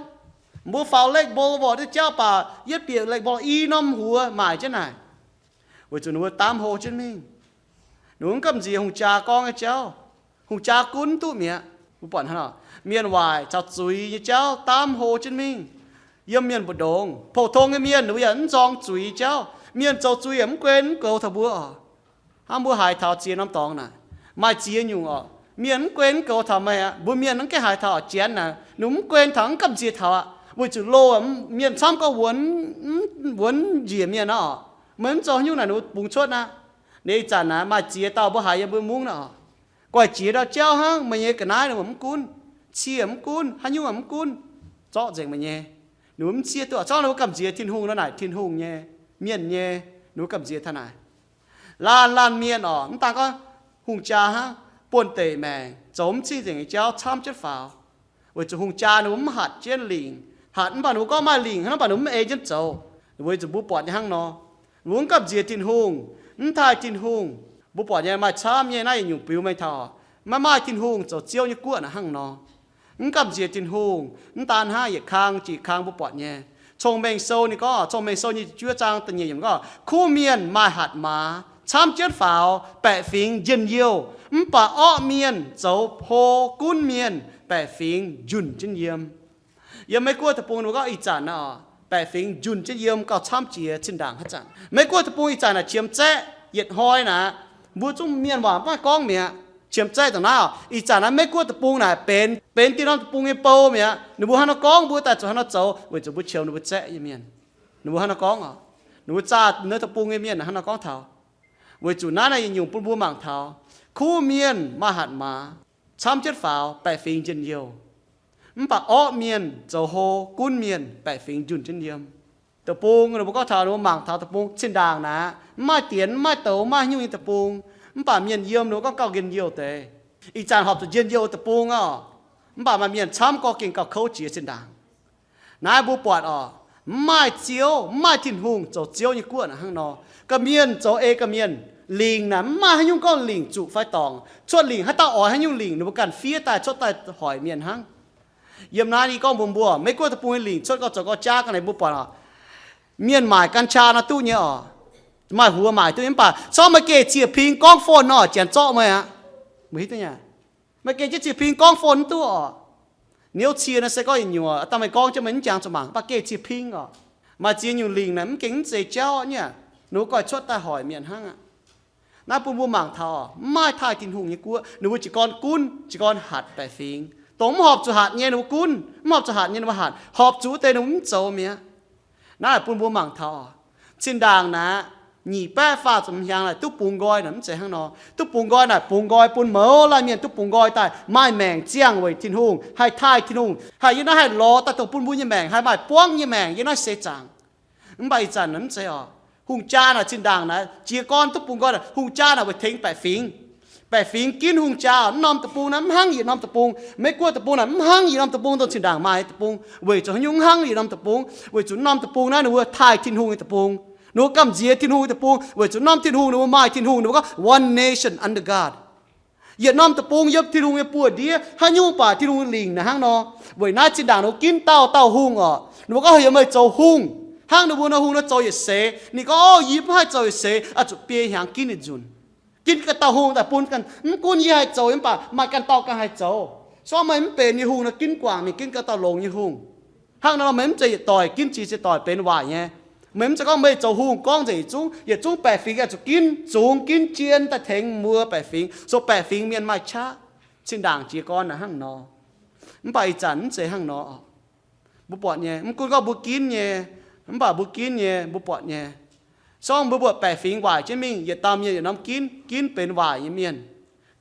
Mbuo faaux Lake Boulevard diuh jauv baac yie bieqc Lake Boulevard i norm huox maaic jienv naaic, weic zuqc ninh mbuo daamv hlo jienv mingh. Ninh mbuo mv gamh nziex hungh jaa gorngv nyei jauv. Hungh jaa gunv duqv mi'aqv. Mbuo buatc hnangv nor, mienh waaic caux zuiz nyei jauv daamv hlo jienv mingh. Yiem mienh mbu'ndongx, pou-tong nyei mienh ninh mbuo yaac mv nzorng zuiz nyei jauv. Mienh zoux zuiz yaac mv guen mv goux taux mbuo oc. Hnangv mbuo haiz taux ziex norm dorngx naaic, maaih ziex nyungc oc. Mienh mv guen mv goux taux meih aqv. Mbuo mienh mv gaengh haiz taux oc, Janx naaic, ninh mv guen taux, mv gamh nziex taux aqv, weic zuqc loz mienh camv gorngv wuonx, wuonx njiec mienh aqv oc. Meih mv zoux haaix nyungc naaic ninh mbuo bungx cuotv aqv. Ninh ih zanc naaic maaih ziex dauh mbuo haiz yiem mbuo mungv naaic oc. Guaih jiex ndau jauv hnangv, meih nyei ga'naaiv ninh mbuo mv gunv, cie mv gunv, haaix nyungc mv gunv, zorqv nzengc meih nyei. Ninh mbuo mv zieqv duqv, zorqv ninh mbuo gamh nziex Tin-Hungh nor naaic, Tin-Hungh nyei, mienh nyei, ninh mbuo gamh nziex taux naaic. Laanh laanh mienh oc, mv daan gorngv hungh jaa hnangv, buonv-deic maengc, zoux mv cing-nzengc nyei jauv camv jienv faaux. Weic zuqc hungh jaa ninh mbuo mv hatc jienv lingc, hatc mv baac ninh mbuo gorngv maaih lingc hnangv, mv baac ninh mbuo mv ei jienv zoux. Weic zuqc mbuo buatc nyei hnangv nor, ninh mbuo mv gamh nziex Tin-Hungh, mv taaih Tin-Hungh. Mbuo buatc nyei maaih camv nyei naaiv yietc nyungc biux mengh taux maiv maaih Tin-Hungh zoux Ziouv nyei guoqv naaic hnangv nor. Mv gamh nziex Tin-Hungh, mv daan hnangv, yietc kang jiex kang mbuo buatc nyei. Cong-Mengh Sou ninh gorngv, Cong-Mengh Sou nyei juov zaang da'nyeic yiemc gorngv, kuv mienh maaih hatc maaz camv jienv faaux, baeqc fingx njien-youh, mv baac orqv mienh zoux hlo gunv mienh, baeqc fingx njunh jienv yiem. Yiem Meiv Guoqv deic-bung ninh mbuo gorngv ih zanc naaic, baeqc fingx njunh jienv yiem gauh camv jiex zinh ndaangc haaix zanc. Meiv Guoqv deic-bung ih zanc naaic qiemx zaeqv yietc hnoi naaic, mbuo zungv mienh waac maiv gorngv mi'aqv. Qiemx zaeqv dongh naaiv oc. Ih zanc naaiv Meiv Guoqv deic-bung naaic benx, benx diuh norm deic-bung nyei bou mi'aqv. Ninh mbuo hnangv nor gorngv mbuo daaih zuqc hnangv nor zoux weic zuqc mbuo qiemx ninh mbuo zaeqv nyei mienh. Ninh mbuo hnangv nor gorngv oc. Ninh mbuo zaah naaiv deic-bung nyei mienh hnangv nor gorngv taux. Weic zuqc naaiv naaiv yietc nyungc bun mbuo mangc taux, kuv mienh maaih hatc maaz camv jienv faaux, baeqc fingx njien-youh, mv baac orqv mienh zoux hlo gunv mienh, baeqc fingx njunh jienv yiem. Deic-bung ninh mbuo gorngv taux, ninh mbuo mangc taux deic-bung zinh ndaangc naaic, mv maaih dienx, mv maaih douz, mv maaih haaix nyungc nyei deic-bung, mv baac mienh yiem ninh mbuo gorngv gauh njien-youh deix. Ih zanc horpc zuqc njien-youh deic-bung oc, mv baac maaih mienh camv gorngv gengh gauh kouv jiex zinh ndaangc. Naaiv mbuo buatc oc, mv maaih Ziouv, mv maaih Tin-Hungh zoux Ziouv nyei guoqv naaic hnangv nor. Gorqv-mienh zoux ei gorqv-mienh, lingc naaic mv maaih haaix nyungc gorngv lingc zuqc fai dorngc. Cuotv lingc haaix dauh oix haaix nyungc lingc, ninh mbuo ganh fiev daaih cuotv daaih hoic mienh hnangv. Yiem naaiv yie gorngv mbuox mbuo, Meiv Guoqv deic-bung nyei lingc cuotv gauh zoux gauh jaav ga'naaiv mbuo buatc oc, mienh maaic กัญชา nor duqv nyei oc, maaih huox maaic duqv nyei, mv baac corc maaih gengh ziec ping gorngv phone nor, janx zorqv meih aqv. Mbuo hiuv duqv nyei, maaih gengh jienv ziec ping gorngv phone mv duqv oc. Niouv cie naaiv se gorngv yietc nyuoqc, dangh meih gorngv jienv meih mv jangx zuqc mangc, mv baac gengh ziec ping oc. Maaih ziex nyungc lingc naaic mv gengh mv zeiz jauv nyei aqv. Ninh mbuo goiv cuotv daaih hoic mienh hnangv aqv. Naaiv bun mbuo mangc taux mv maaih taaih Tin-Hungh nyei guoqv, ninh mbuo jiez gorn gunv, jiez gorn hatc baeqc fingx. Dongh mv horpc zuqc hatc nyei ninh mbuo gunv, mv horpc zuqc hatc nyei ninh mbuo hatc, horpc zuqc wuov deix ninh mbuo mv zoux mi'aqv. Naaiv bun mbuo mangc taux, zinh ndaangc naaic, nyic baeqv faah ziepc hnyangx naaic duqv bungx nqoi naaic mv zeiz hnangv nor. Duqv bungx nqoi naaic bungx nqoi bun mouz laanh mienh duqv bungx nqoi daaih maaih maengc ziangh weic Tin-Hungh, haih taaih Tin-Hungh, haih yiem naaiv haih lorz daaih dongh bun mbuo nyei maengc haih maaih buangv nyei maengc yiem naaiv seix zaangc. Mv baac ih zanc naaic mv zeiz oc. Hungh jaa naaic zinh ndaangc naaic jiez gorn duqv bungx nqoi naaic, hungh jaa naaic weic tengx baeqc fingx. Baeqc fingx ginv hungh jaa oc. Mv norm deic-bung naaic mv hnangv yietc norm deic-bung. Meiv Guoqv deic-bung naaic mv hnangv yietc norm deic-bung, dongh zinh ndaangc maaih deic-bung. Weic zuqc haaix nyungc mv hnangv yietc norm deic-bung? Weic zuqc norm deic-bung naaiv ninh mbuo taaih Tin-Hungh nyei deic-bung. Ninh mbuo gamh nziex Tin-Hungh nyei deic-bung. Weic zuqc norm Tin-Hungh ninh mbuo maaih Tin-Hungh, ninh mbuo gorngv one nation under God. Yietc norm deic-bung yiem Tin-Hungh nyei buoz-ndiev, haaix nyungc baac Tin-Hungh lingc naaic hnangv nor. Weic naaiv zinh ndaangc ninh mbuo ginv dauh dauh hungh oc. Ninh mbuo gorngv heuc meih zoux hungh. Hnangv ninh mbuo nor hungh nor zoux yietc seix. Ninh gorngv, o, yie mv haih zoux yietc seix, oix zuqc biei hnyangx ginv yietc nzunc. Ginv ganh dauh hungh daaih bun ganh, mv gunv yie haih zoux mv baac maaih ganh dauh ganh haih zoux. Sorng meih mv benx nyei hungh nor ginv guangc mingh ginv ganh dauh longx nyei hungh. Hnangv nor meih mv zeiz yietc doic ginv ziex doic benx waaic nyei. Meih mv zeiz gorngv meih zoux hungh gorngv nzengc yietc zungv, yietc zungv baeqc fingx oix zuqc ginv, zungx ginv jien daaih tengx mbuo baeqc fingx, so baeqc fingx mienh maaih qaqv. Zinh ndaangc jiez gorn naaic hnangv nor. Mv baac ih zanc mv zeiz hnangv nor. Mbuo buatc nyei, mv gunv gorngv mbuo ginv nyei, mv baac mbuo ginv nyei, mbuo buatc nyei. Sorng mbuo buatc baeqc fingx waaic jienv mingh, yietc dauh mienh yietc norm ginv, ginv benx waaic nyei mienh.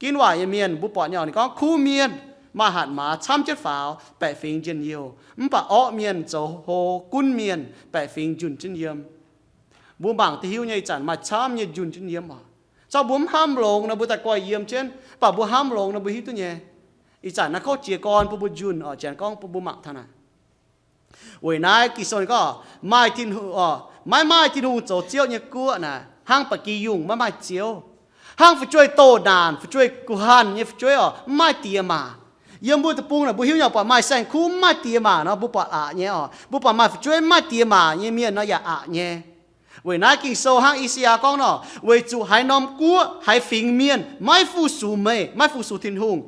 Ginv waaic nyei mienh, mbuo buatc nyei oc, ninh gorngv kuv mienh maaih hatc maaz camv jienv faaux, baeqc fingx njien-youh, mv baac orqv mienh zoux hlo gunv mienh, baeqc fingx njunh jienv yiem. Mbuo mangc duqv hiuv nyei, ih zanc maaih camv nyei njunh jienv yiem oc. Zorqv mbuo mv hnamv longx nor, mbuo daaih goiv yiem jienv, mv baac mbuo hnamv longx nor, mbuo hiuv duqv nyei. Ih zanc naaiv kouv jiez gorn bun mbuo njunh oc, janx gorngv bun mbuo mangc taux naaic. Weic naaiv Ging-Sou ninh gorngv maaih Tin-Hungh oc, Maiv maaih Tin-Hungh zoux Ziouv nyei guoqv naaic, hnangv ba'gi yungh maiv maaih Ziouv, hnangv fu'jueiv doh naanc, fu'jueiv guh hanh nyei fu'jueiv oc, mv maaih diex maac. Yiem mbuo deic-bung naaic mbuo hiuv nyei buatc maaih saeng-kuv mv maaih diex maac nor, mbuo buatc aqc nyei oc. Mbuo buatc maaih fu'jueiv mv maaih diex maac nyei mienh nor yaac aqc nyei. Weic naaiv Ging-Sou hnangv I^saa^yaa gorngv nor, weic zuqc haaix norm guoqv haaix fingx mienh maiv fu-sux meih, maiv fu-sux Tin-Hungh,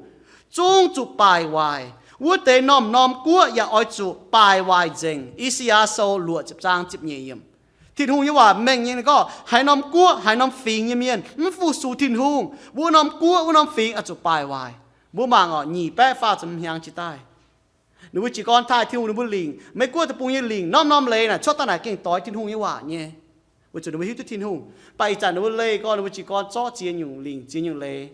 zungv zuqc baaic waaic. Wuov deix norm-norm guoqv yaac oix zuqc baaic waaic nzengc. I^saa^yaa Sou luoqc ziepc zaang ziepc nyeic yiemc. Tin-Hungh nyei waac mengh nyei gorngv, haaix norm guoqv haaix norm fingx nyei mienh mv fu-sux Tin-Hungh, wuov norm guoqv wuov norm fingx oix zuqc baaic waaic. Mbuo mangc oc, nyic baeqv faah ziepc hmz hnyangx jiex daaih, ninh mbuo jiez gorn taaih Tin-Hungh ninh mbuo lingc. Meiv Guoqv deic-bung nyei lingc norm-norm leiz naaic cuotv daaih naaic gengh doix Tin-Hungh nyei waac nyei, weic zuqc ninh mbuo hiuv duqv Tin-Hungh. Mv baac ih zanc ninh mbuo leih gorn ninh mbuo jiez gorn zorqv ziex nyungc lingc, ziex nyungc leiz,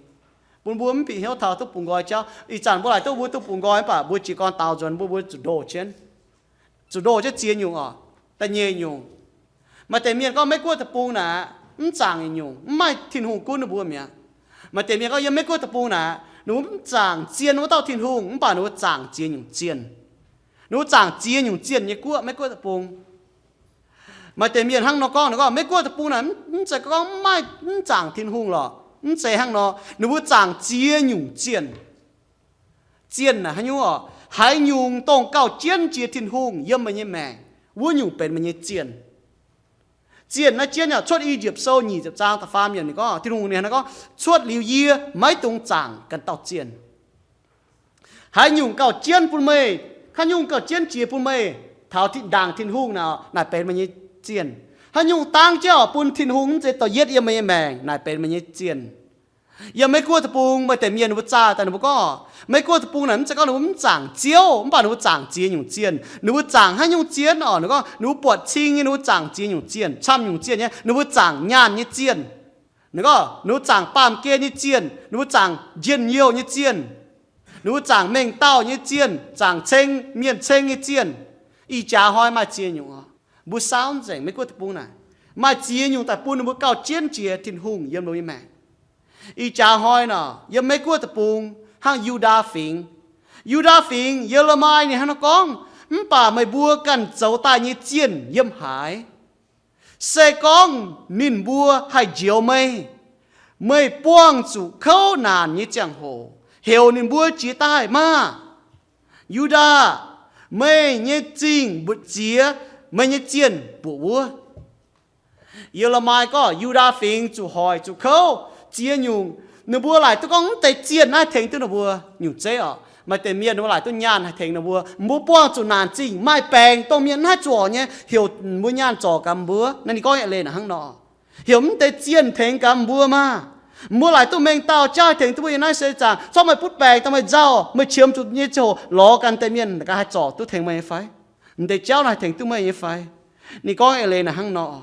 bun mbuo mv bieqc hnyouv taux duqv bungx nqoi jauv. Ih zanc mbuo laaic duqv mbuo duqv bungx nqoi mv baac mbuo jiez gorn daaux nzuonx mbuo, mbuo zuqc ndoh jienv, zuqc ndoh jienv ziex nyungc oc. Da'nyeic nyungc, maaih deix mienh gorngv Meiv Guoqv deic-bung naaic mv zaangc nyungc, mv maaih Tin-Hungh gunv ninh mbuo mi'aqv. Maaih deix mienh gorngv yiem Meiv Guoqv deic-bung naaic ninh mbuo mv zaangc zien wuov dauh Tin-Hungh, mv baac ninh mbuo zaangc ziex nyungc zienh. Ninh mbuo zaangc ziex nyungc zienh nyei guoqv, Meiv Guoqv deic-bung. Maaih deix mienh hnangv nor gorngv, ninh gorngv Meiv Guoqv deic-bung naaic mv zeiz gorngv maiv, mv zaangc Tin-Hungh lorqc, mv zeiz hnangv nor. Ninh mbuo zaangc ziex nyungc zienh. Zienh naaic haaix nyungc oc? Haaix nyungc dongh gauh jienv jiex Tin-Hungh yiem meih nyei maengc, wuov nyungc benx meih nyei zienh. Zienh naaiv jienv yaac cuotv I^yipv Sou nyic ziepc zaang da'faam yiemc ninh gorngv, Tin-Hungh ninh gorngv, cuotv liuz yie maiv dungx zaangc ganh dauh zienh. Haaix nyungc gauh jienv bun meih, haaix nyungc gauh jienv jiex bun meih taux ndaangc Tin-Hungh naaic, naaic benx meih nyei zienh. Haaix nyungc dangv jienv oix bun Tin-Hungh mv zeiz da'yietv yiem meih nyei maengc, naaic benx meih nyei zienh. Yiem Meiv Guoqv deic-bung maaih deix mienh ninh mbuo zaah daaih ninh mbuo gorngv, Meiv Guoqv deic-bung naaic mv zeiz gorngv ninh mbuo mv zaangc Ziouv, mv baac ninh mbuo zaangc ziex nyungc zienh. Ninh mbuo zaangc haaix nyungc zienh oc? Ninh gorngv ninh mbuo buatc cing nyei, ninh mbuo zaangc ziex nyungc zienh, camv nyungc zienh nyei. Ninh mbuo zaangc nyaanh nyei zienh. Ninh gorngv ninh mbuo zaangc baamh gen nyei zienh, ninh mbuo zaangc njien-youh nyei zienh, ninh mbuo zaangc mengh dauh nyei zienh, zaangc ceng, mienh ceng nyei zienh. Ih jaax hnoi maaih ziex nyungc oc. Mbuo saauv nzengc Meiv Guoqv deic-bung naaic maaih ziex nyungc daaih bun ninh mbuo gauh jienv jiex Tin-Hungh yiem ninh mbuo nyei maengc. Ih jaax hnoi nor, yiem Meiv Guoqv deic-bung hnangv Yu^ndaa Fingx. Yu^ndaa Fingx, Ye^le^mi ninh hnangv nor gorngv, mv baac meih mbuo ganh zoux daaih nyei zienh yiem haaix? Se gorngv ninh mbuo haih njoux meih, meih buangh zuqc kouv naanc nyei ziangh hoc heuc ninh mbuo jiex daaih maah! Yu^ndaa, meih nyei zingh mbu'ziex meih nyei zienh mbuoqc wuov. Ye^le^mi gorngv Yu^ndaa Fingx zuqc hoic zuqc kouv ziex nyungc, ninh mbuo laaic duqv gorngv mv deix zienh naaiv tengx duqv ninh mbuo nyungc zeiv oc. Maaih deix mienh ninh mbuo laaic duqv nyaanh haih tengx ninh mbuo. Mbuo buangh zuqc naanc zingh maaih baengc dongh mienh mv haih zorc nyei, heuc mbuo nyaanh zorc gaax mbuo. Naaiv ninh gorngv eix leiz naaic hnangv nor, heuc mv deix zienh tengx gaax mbuo maah! Mbuo laaic duqv mengh dauh jauv haih tengx duqv mbuo yiem naaiv seix zaangc. Zorqv meih butv baengc dongh meih nzauh, meih qiemx zuqc nyei ziangh hoc lorz ganh deix mienh gaax haih zorc duqv tengx meih nyei fai? Mv deix jauv naaiv haih tengx duqv meih nyei fai? Ninh gorngv eix leiz naaic hnangv nor,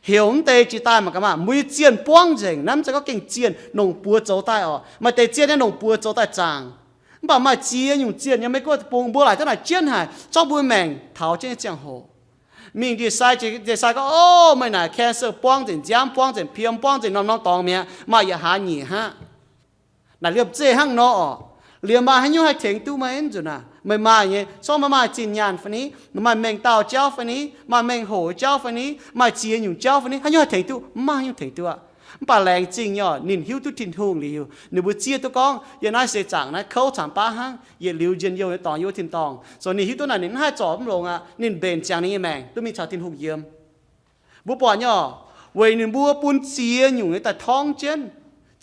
heuc mv deix jiex daaih mangc gaax maah! Mbuo nyei zienh buangv nzengc. Naaiv mv zeiz gorngv gengh zienh longc buoz zoux daaih oc. Maaih deix zienh naaiv longc buoz zoux daaih zaangc. Mv baac maaih ziex nyungc zienh yiem Meiv Guoqv deic-bung mbuo laaic duqv naaic jienv haic, zorqv mbuo maengc taux jienv nyei ziangh hoc. Mingh ndie-sai, ndie-sai gorngv, O, meih naaic cancer buangv nzengc, nziaamv buangv nzengc, piem buangv nzengc, norm-norm dorngx mi'aqv, maaih yietc hlaax nyeic hnangv. Naaic liemh zeih hnangv nor oc. Liemh maah, haaix nyungc haih tengx duqv meih nzunc naaic? Meih maaih nyei, zorqv meih maaih zinh nyaanh fai ni, meih maaih mengh dauh jauv fai ni, maaih mengh hoc jauv fai ni, maaih ziex nyungc jauv fai ni, haaix nyungc haih tengx duqv? Mv maaih haaix nyungc tengx duqv aqv. Mv baac laengz zingh nyei oc, ninh hiuv duqv Tin-Hungh liuz, ninh mbuo zieqv duqv gorngv yiem naaiv seix zaangc naaiv kouv camx baav hnangv, yietc liuz njien-youh nyei dorngx, youh tin-dorngh. So ninh hiuv duqv naaic ninh mv haih zorc mv longx aqv. Ninh mbenc ziangx ninh nyei maengc duqv mingh caux Tin-Hungh yiem. Mbuo buatc nyei oc, weic ninh mbuo bun ziex nyungc nyei daaih torngv jienv,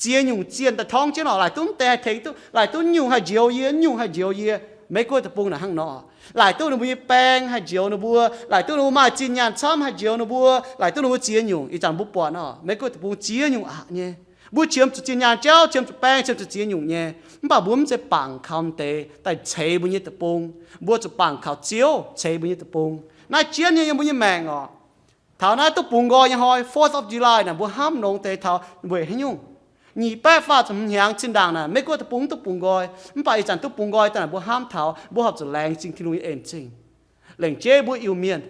ziex nyungc zienh daaih torngv jienv oc. Laaic duqv mv deix haih tengx duqv, laaic duqv nyungc haih njoux yie, nyungc haih njoux yie. Meiv Guoqv deic-bung naaic hnangv nor, laaic duqv ninh mbuo nyei baeng haih njoux ninh mbuo, laaic duqv ninh mbuo maaih zinh nyaanh camv haih njoux ninh mbuo, laaic duqv ninh mbuo ziex nyungc. Ih zanc mbuo buatc oc, Meiv Guoqv deic-bung ziex nyungc aqc nyei. Mbuo qiemx zuqc zinh nyaanh jauv, qiemx zuqc baeng, qiemx zuqc ziex nyungc nyei. Mv baac mbuo mv zeiz bangc kaux mv deix daaih ceix mbuo nyei deic-bung. Mbuo zuqc bangc kaux Ziouv ceix mbuo nyei deic-bung. Naaiv jienv nyei yiem mbuo nyei maengc oc. Taux naaiv duqv bungx nqoi nyei hnoi, Fourth of July naaic, mbuo hnamv longx deix taux weic haaix nyungc? Nyic baeqv faah ziepc hmz hnyangx zinh ndaangc naaic, Meiv Guoqv deic-bung duqv bungx nqoi, mv baac ih zanc duqv bungx nqoi daaih naaic, mbuo hnamv taux mbuo horpc zuqc laengz zingh Tin-Hungh nyei en zingh. Lengc jeiv mbuo Iu-Mienh,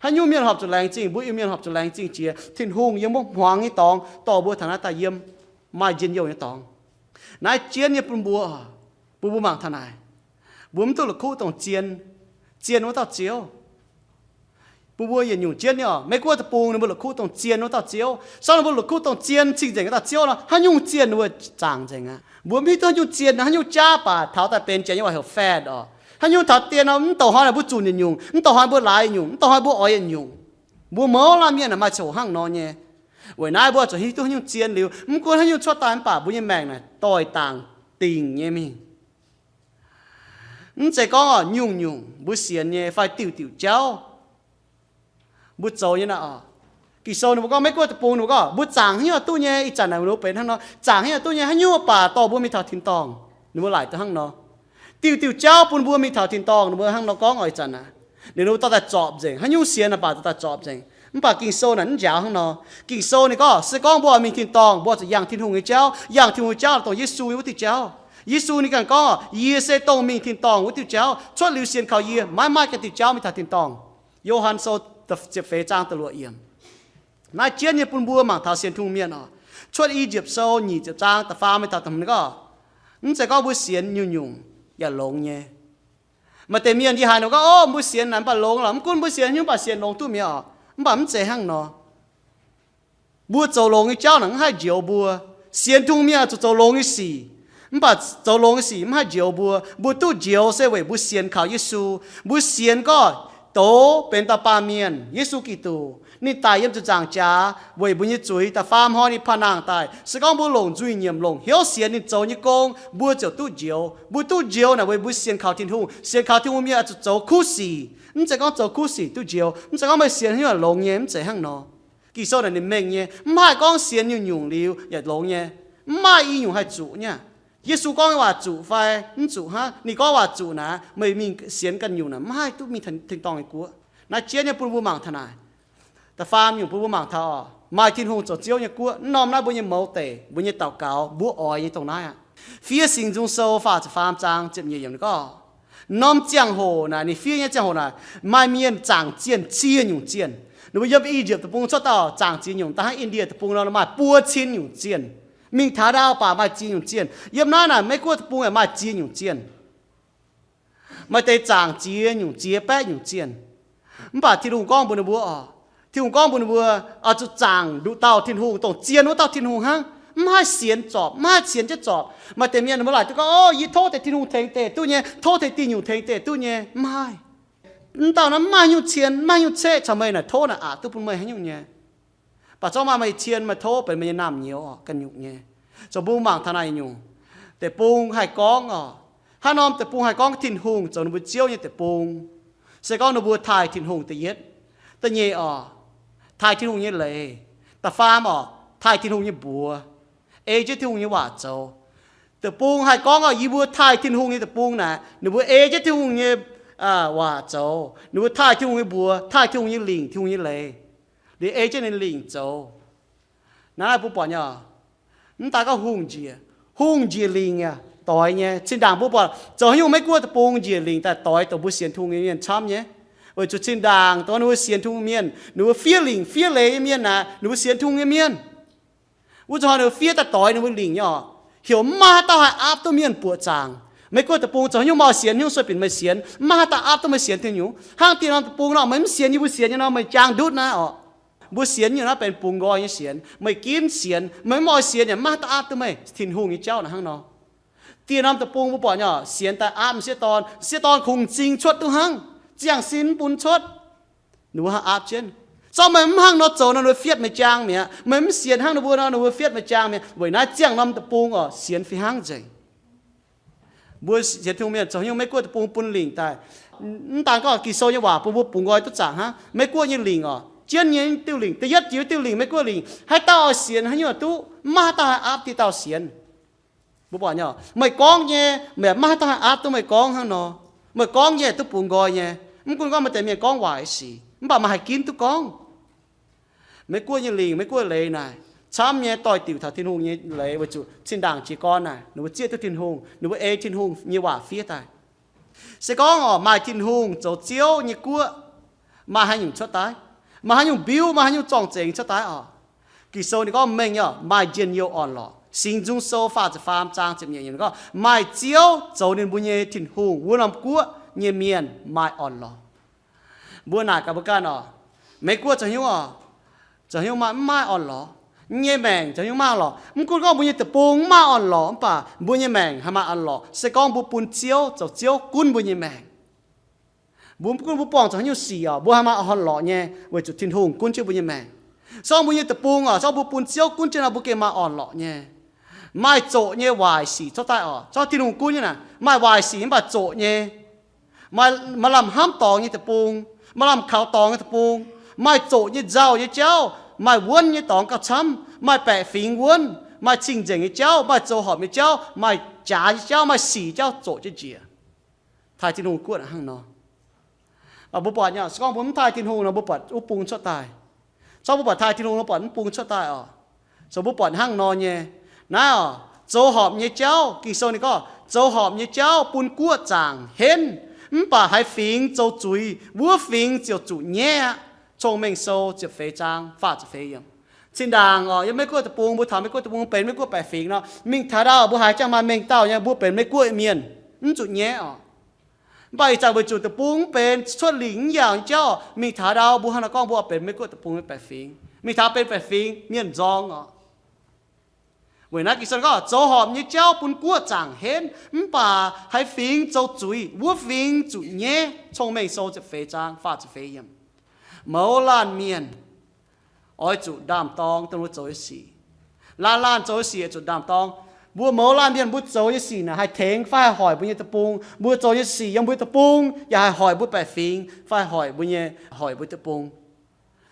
haaix nyungc mienh horpc zuqc laengz zingh? Mbuo Iu-Mienh horpc zuqc laengz zingh jiex Tin-Hungh yiem mbuo hmuangx nyei dorngx dorh mbuo taux naaiv daaih yiem maaih njien-youh nyei dorngx. Naaiv jienv nyei bun mbuo, bun mbuo mangc taux naaic, mbuo mv duqv la'kuqv dongh zien, zien wuov dauh Ziouv. Bun mbuo yietc nyungc jienv nyei oc. Meiv Guoqv deic-bung ninh mbuo la'kuqv dongh zien wuov dauh Ziouv. Sou ninh mbuo la'kuqv dongh zien cing-nzengc wuov dauh Ziouv nor, haaix nyungc zien ninh mbuo zaangc nzengc aqv. Mbuo mv hiuv duqv haaix nyungc zien, haaix nyungc jaav baac taux daaih benx janx nyei waac heuc fad oc. Haaix nyungc taux dien nor, mv douc hnoi naaic mbuo zunc yietc nyungc, mv douc hnoi mbuo laaix yietc nyungc, mv douc hnoi mbuo oix yietc nyungc. Mbuo mouz laanh mienh naaic maaih ziangh hoc hnangv nor nyei. Weic naaiv mbuo zuqc hiuv duqv haaix nyungc zien liuz, mv gunv haaix nyungc cuotv daaih mv baac mbuo nyei maengc naaic doix-dangc dingc nyei mingh. Mv zeiz gorngv oc, nyungc-nyungc mbuo sienx nyei fai diuc-diuc jauv mbuo zoux nyei naaic oc. Ging-Sou ninh mbuo gorngv Meiv Guoqv deic-bung ninh mbuo gorngv mbuo zaangc haaix nyungc duqv nyei. Ih zanc naaic ninh mbuo benx hnangv nor, zaangc haaix nyungc duqv nyei, haaix nyungc baac dorh mbuo mingh taux tin-dorngh. Ninh mbuo laaic duqv hnangv nor. Diuc-diuc jauv bun mbuo mingh taux tin-dorngh, ninh mbuo hnangv nor gorngv oc. Ih zanc naaic ninh mbuo dorh daaih zorpc nzengc, haaix nyungc sienx naaic baac dorh daaih zorpc nzengc. Mv baac Ging-Sou naaic mv njaaux hnangv nor. Ging-Sou ninh gorngv se gorngv mbuo oix mingh tin-dorngh, mbuo zuqc yangh Tin-Hungh nyei jauv. Yangh Tin-Hungh nyei jauv dongh Yesu wuov diuh jauv. Yesu ninh ganh gorngv, yie se dongh mingh tin-dorngh wuov diuh jauv. Cuotv liuz sienx kaux yie, maiv maaih ganh diuh jauv mingh taux tin-dorngh. Yo^han Sou ziepc feix zaang da'luoqc yiemc. Naaiv jienv nyei bun mbuo mangc taux sienx Tin-Hungh mienh oc. Cuotv I^yipv Sou nyic ziepc zaang da'faam mingh taux da'hmz gorngv, mv zeiz gorngv mbuo sienx nyungc-nyungc yaac longx nyei. Maaih deix mienh yie haiz ninh gorngv, o, mbuo sienx naaic mv baac longx lorqc, mv gunv mbuo sienx haaix nyungc mv baac sienx longx duqv mi'aqv oc. Mv baac mv zeiz hnangv nor. Mbuo zoux longx nyei jauv naaic mv haih njoux mbuo. Sienx Tin-Hungh mienh zuqc zoux longx nyei sic, mv baac zoux longx nyei sic mv haih njoux mbuo. Mbuo duqv njoux se weic mbuo sienx kaux Yesu. Mbuo sienx gorngv douz benx dauh baamh mienh, Yesu Giduc. Ninh daic yiem ziepc nzaangc jaax weic mbuo nyei zuiz, da'faam hnoi ninh paav nangh daaih. Se gorngv mbuo longc nzuih nyiemc, longc hnyouv sienx ninh zoux nyei gong, mbuo ziouc duqv njoux. Mbuo duqv njoux naaic weic mbuo sienx kaux Tin-Hungh. Sienx kaux Tin-Hungh mienh oix zuqc zoux kuv sic. Mv zeiz gorngv zoux kuv sic duqv njoux. Mv zeiz gorngv meih sienx haaix nyungc longx nyei, mv zeiz hnangv nor. Ging-Sou naaic ninh mengh nyei, mv haih gorngv sienx nyungc-nyungc liuz yaac longx nyei. Mv maaih i nyungc haih zuqc nyei. Yesu gorngv nyei waac zuqc fai mv zuqc hnangv. Ninh gorngv waac zuqc naaic, meih mingh sienx ganh nyungc naaic mv haih duqv mingh tin-dorngh nyei guoqv. Naaiv jienv nyei bun mbuo mangc taux naaic. Da'faam nyungc bun mbuo mangc taux oc, maaih Tin-Hungh zoux Ziouv nyei guoqv. Mv norm naaiv mbuo nyei mouz deic, mbuo nyei daux gaux, mbuo oix nyei dongh naaiv aqv. Fiev Singx Nzung Sou faah ziepc faam zaang ziepc nyeic yiemc gorngv, norm ziangh hoc naaic, ninh fiev nyei ziangh hoc naaic, maaih mienh zaangc zienh cie nyungc zienh. Ninh mbuo yiem I^yipv Deic-Bung cuotv dauh zaangc ziex nyungc, da'hnangv Indie Deic-Bung nor maaih buo cin nyungc zienh. Mingh taux ndau baac maaih ziex nyungc zienh. Yiem naaiv naaic Meiv Guoqv Deic-Bung yaac maaih ziex nyungc zienh. Maaih deix zaangc ziex nyungc, ziex baeqv nyungc zienh. Mv baac Tin-Hungh gorngv mbuox ninh mbuo oc, Tin-Hungh gorngv mbuox ninh mbuo, oix zuqc zaangc nduqc dauh Tin-Hungh, dongh zien wuov dauh Tin-Hungh hnangv. Mv haih sienx zorpc, mv haih sienx jienv zorpc. Maaih deix mienh ninh mbuo laaic duqv gorngv, o, yie tov deix Tin-Hungh tengx deix duqv nyei, tov deix diuh nyungc tengx deix duqv nyei. Mv haih. Mv dauh naaiv mv maaih nyungc cien, mv maaih nyungc ceqv caux meih naaic, tov naaic aqc duqv bun meih haaix nyungc nyei. Baac zorqv maaih meih cien, meih tov benx meih nyei naamh nyouz oc, ganh nyungc nyei. Zoux mbuo mangc taux naaiv nyungc, deic-bung haih gorngv oc, haaix norm deic-bung haih gorngv Tin-Hungh zoux ninh mbuo Ziouv nyei deic-bung, se gorngv ninh mbuo taaih Tin-Hungh da'yietv. Da'nyeic oc, taaih Tin-Hungh nyei leiz. Da'faam oc, taaih Tin-Hungh nyei mbuox, ei jienv Tin-Hungh nyei waac zoux. Deic-bung haih gorngv oc, yie mbuo taaih Tin-Hungh nyei deic-bung naaic, ninh mbuo ei jienv Tin-Hungh nyei waac zoux. Ninh mbuo taaih Tin-Hungh nyei mbuox, taaih Tin-Hungh nyei lingc, Tin-Hungh nyei leiz, liuz ei jienv ninh lingc zoux. Naaiv mbuo buatc nyei oc, mv daaih gorngv hungh njiec, hungh njiec lingc yaac doix nyei. Zinh ndaangc mbuo buatc zoux haaix nyungc Meiv Guoqv deic-bung njiec lingc daaih doix dongh mbuo sienx Tin-Hungh nyei mienh camv nyei. Weic zuqc zinh ndaangc dongh ninh mbuo sienx Tin-Hungh mienh, ninh mbuo fiev lingc fiev leiz nyei mienh naaic, ninh mbuo sienx Tin-Hungh nyei mienh. Wuov zuqc hnoi ninh mbuo fiev daaih doix ninh mbuo lingc nyei oc, heuc mv maaih haaix dauh haih aapv duqv mienh buoqc zaangc. Meiv Guoqv deic-bung zoux haaix nyungc maaih sienx, haaix nyungc sueih binc meih sienx, mv maaih haaix dauh aapv duqv meih sienx Tin-Hungh. Hnangv dieh norm deic-bung nor, meih mv sienx yie mbuo sienx nyei nor, meih jaang ndutv naaiv oc. Mbuo sienx nyungc naaiv benx bungx nqoi nyei sienx. Meih ginv sienx, meih mv oix sienx yaac mv maaih haaix dauh aapv duqv meih. Tin-Hungh nyei jauv naaic hnangv nor. Dieh norm deic-bung mbuo buatc nyei oc, sienx daaih aapv m'sieqv dorn, m'sieqv dorn kungx m'zing cuotv duqv hnangv, ziangh sin mv bun cuotv. Ninh mbuo haih aapv jienv. Zorqv meih mv hnangv nor zoux nor, ninh mbuo fietv meih jaang mi'aqv. Meih mv sienx hnangv ninh mbuo nor, ninh mbuo fietv meih jaang mi'aqv. Weic naaiv ziangh norm deic-bung oc, sienx fih hnangv nzengc. Mbuo sienx Tin-Hungh mienh zoux haaix nyungc Meiv Guoqv deic-bung bun lingc daaih. Mv daan gorngv Ging-Sou nyei waac bun mbuo bungx nqoi duqv zaangc hnangv. Meiv Guoqv nyei lingc oc, jienv nyei diuh lingc, da'yietv jiex diuh lingc, Meiv Guoqv lingc, haaix dauh oix sienx haaix nyungc duqv, mv maaih haaix dauh haih aapv dieh dauh sienx. Mbuo buatc nyei oc, meih gorngv nyei, meih mv maaih haaix dauh haih aapv duqv meih gorngv hnangv nor. Meih gorngv nyei duqv bungx nqoi nyei. Mv gunv gorngv maaih deix mienh gorngv waaic sic, mv baac meih haih ginv duqv gorngv. Meiv Guoqv nyei lingc, Meiv Guoqv leiz naaic, camv nyei doix-diuc taux Tin-Hungh nyei leiz weic zuqc zinh ndaangc jiez gorn naaic, ninh mbuo zieqv duqv Tin-Hungh, ninh mbuo ei Tin-Hungh nyei waac fiev daaih. Se gorngv oc, maaih Tin-Hungh zoux Ziouv nyei guoqv, maaih haaix nyungc cuotv daaih? Maaih haaix nyungc mbiuv, maaih haaix nyungc zorng-zengx cuotv daaih oc? Ging-Sou ninh gorngv mengh nyei oc, maaih njien-youh orn-lorqc. Singx Nzung Sou faah ziepc faam zaang ziepc nyeic yiemc gorngv, maaih Ziouv zoux ninh mbuo nyei Tin-Hungh, wuov norm guoqv nyei mienh maaih orn-lorqc. Mbuo naaic gaax mbuo ganh oc, Meiv-Guoqv zoux haaix nyungc oc? Zoux haaix nyungc maaih, mv maaih orn-lorqc. Yie nyei maengc zoux haaix nyungc maaih orn-lorqc? Mv gunv gorngv mbuo nyei deic-bung mv maaih orn-lorqc, mv baac mbuo nyei maengc haih maaih orn-lorqc, se gorngv mbuo bun Ziouv zoux Ziouv gunv mbuo nyei maengc. Mbuo mv gunv mbuo buangh zuqc haaix nyungc sic oc, mbuo haih maaih orn-lorqc nyei, weic zuqc Tin-Hungh gunv jienv mbuo nyei maengc. Se gorngv mbuo nyei deic-bung oc, se gorngv mbuo bun Ziouv gunv jienv nor, mbuo gengh maaih orn-lorqc nyei. Maaih zoqc nyei waaic sic cuotv daaih oc. Se gorngv Tin-Hungh gunv nyei naaic, maaih waaic sic mv baac zoqc nyei. Maaih, maaih lamh hnamv dorngx nyei deic-bung, maaih lamh kaux dorngx nyei deic-bung, maaih zoqc nyei nzauh nyei jauv, maaih wuonv nyei dorngx gauh camv, maaih baeqc fingx wuonv, maaih cing-nzengc nyei jauv, maaih zoux horpc nyei jauv, maaih jaax nyei jauv, maaih sic jauv zoqc jienv njiec. Taaih Tin-Hungh guoqv hnangv nor. Mv baac mbuo buatc nyei, se gorngv mbuo mv taaih Tin-Hungh nor, mbuo buatc wuov bung cuotv daaih. Se gorngv mbuo buatc taaih Tin-Hungh nor, buatc mv bung cuotv daaih oc. So mbuo buatc hnangv nor nyei. Naaiv oc, zoux horpc nyei jauv, Ging-Sou ninh gorngv, zoux horpc nyei jauv bun guoqv zaangc henv, mv baac haaix fingx zoux zuiz, wuov fingx ziouc zuqc nyaiv aqv. Cong-Mengh Sou ziepc feix zaang faah ziepc feix yiemc. Zinh ndaangc oc, yiem Meiv-Guoqv deic-bung, mbuo taux Meiv-Guoqv deic-bung benx Meiv-Guoqv baeqc fingx nor, mingh taux ndau mbuo haiz jangx maaih mengh dauh nyei, mbuo benx Meiv-Guoqv mienh, mv zuqc nyaiv oc. Mv baac ih zanc weic zuqc deic-bung mv benx, cuotv lingc mv yaauc nyei jauv, mingh taux ndau mbuo hnangv nor gorngv mbuo benx Meiv-Guoqv deic-bung nyei baeqc fingx, mingh taux benx baeqc fingx mienh nzorng oc. Weic naaiv Ging-Sou gorngv, zoux horpc nyei jauv bun guoqv zaangc henv, mv baac haaix fingx zoux zuiz, wuov fingx zuqc nyaiv. Cong-Mengh Sou ziepc feix zaang faah ziepc feix yiemc. Mouz laanh mienh oix zuqc ndaam-dorng dongh mbuo zoux nyei sic. Laanh laanh zoux nyei sic oix zuqc ndaam-dorng. Mbuo mouz laanh mienh mbuo zoux nyei sic naaic haih tengx fai haih hoic mbuo nyei deic-bung. Mbuo zoux nyei sic yiem mbuo deic-bung yaac haih hoic mbuo baeqc fingx fai hoic mbuo nyei, hoic mbuo deic-bung.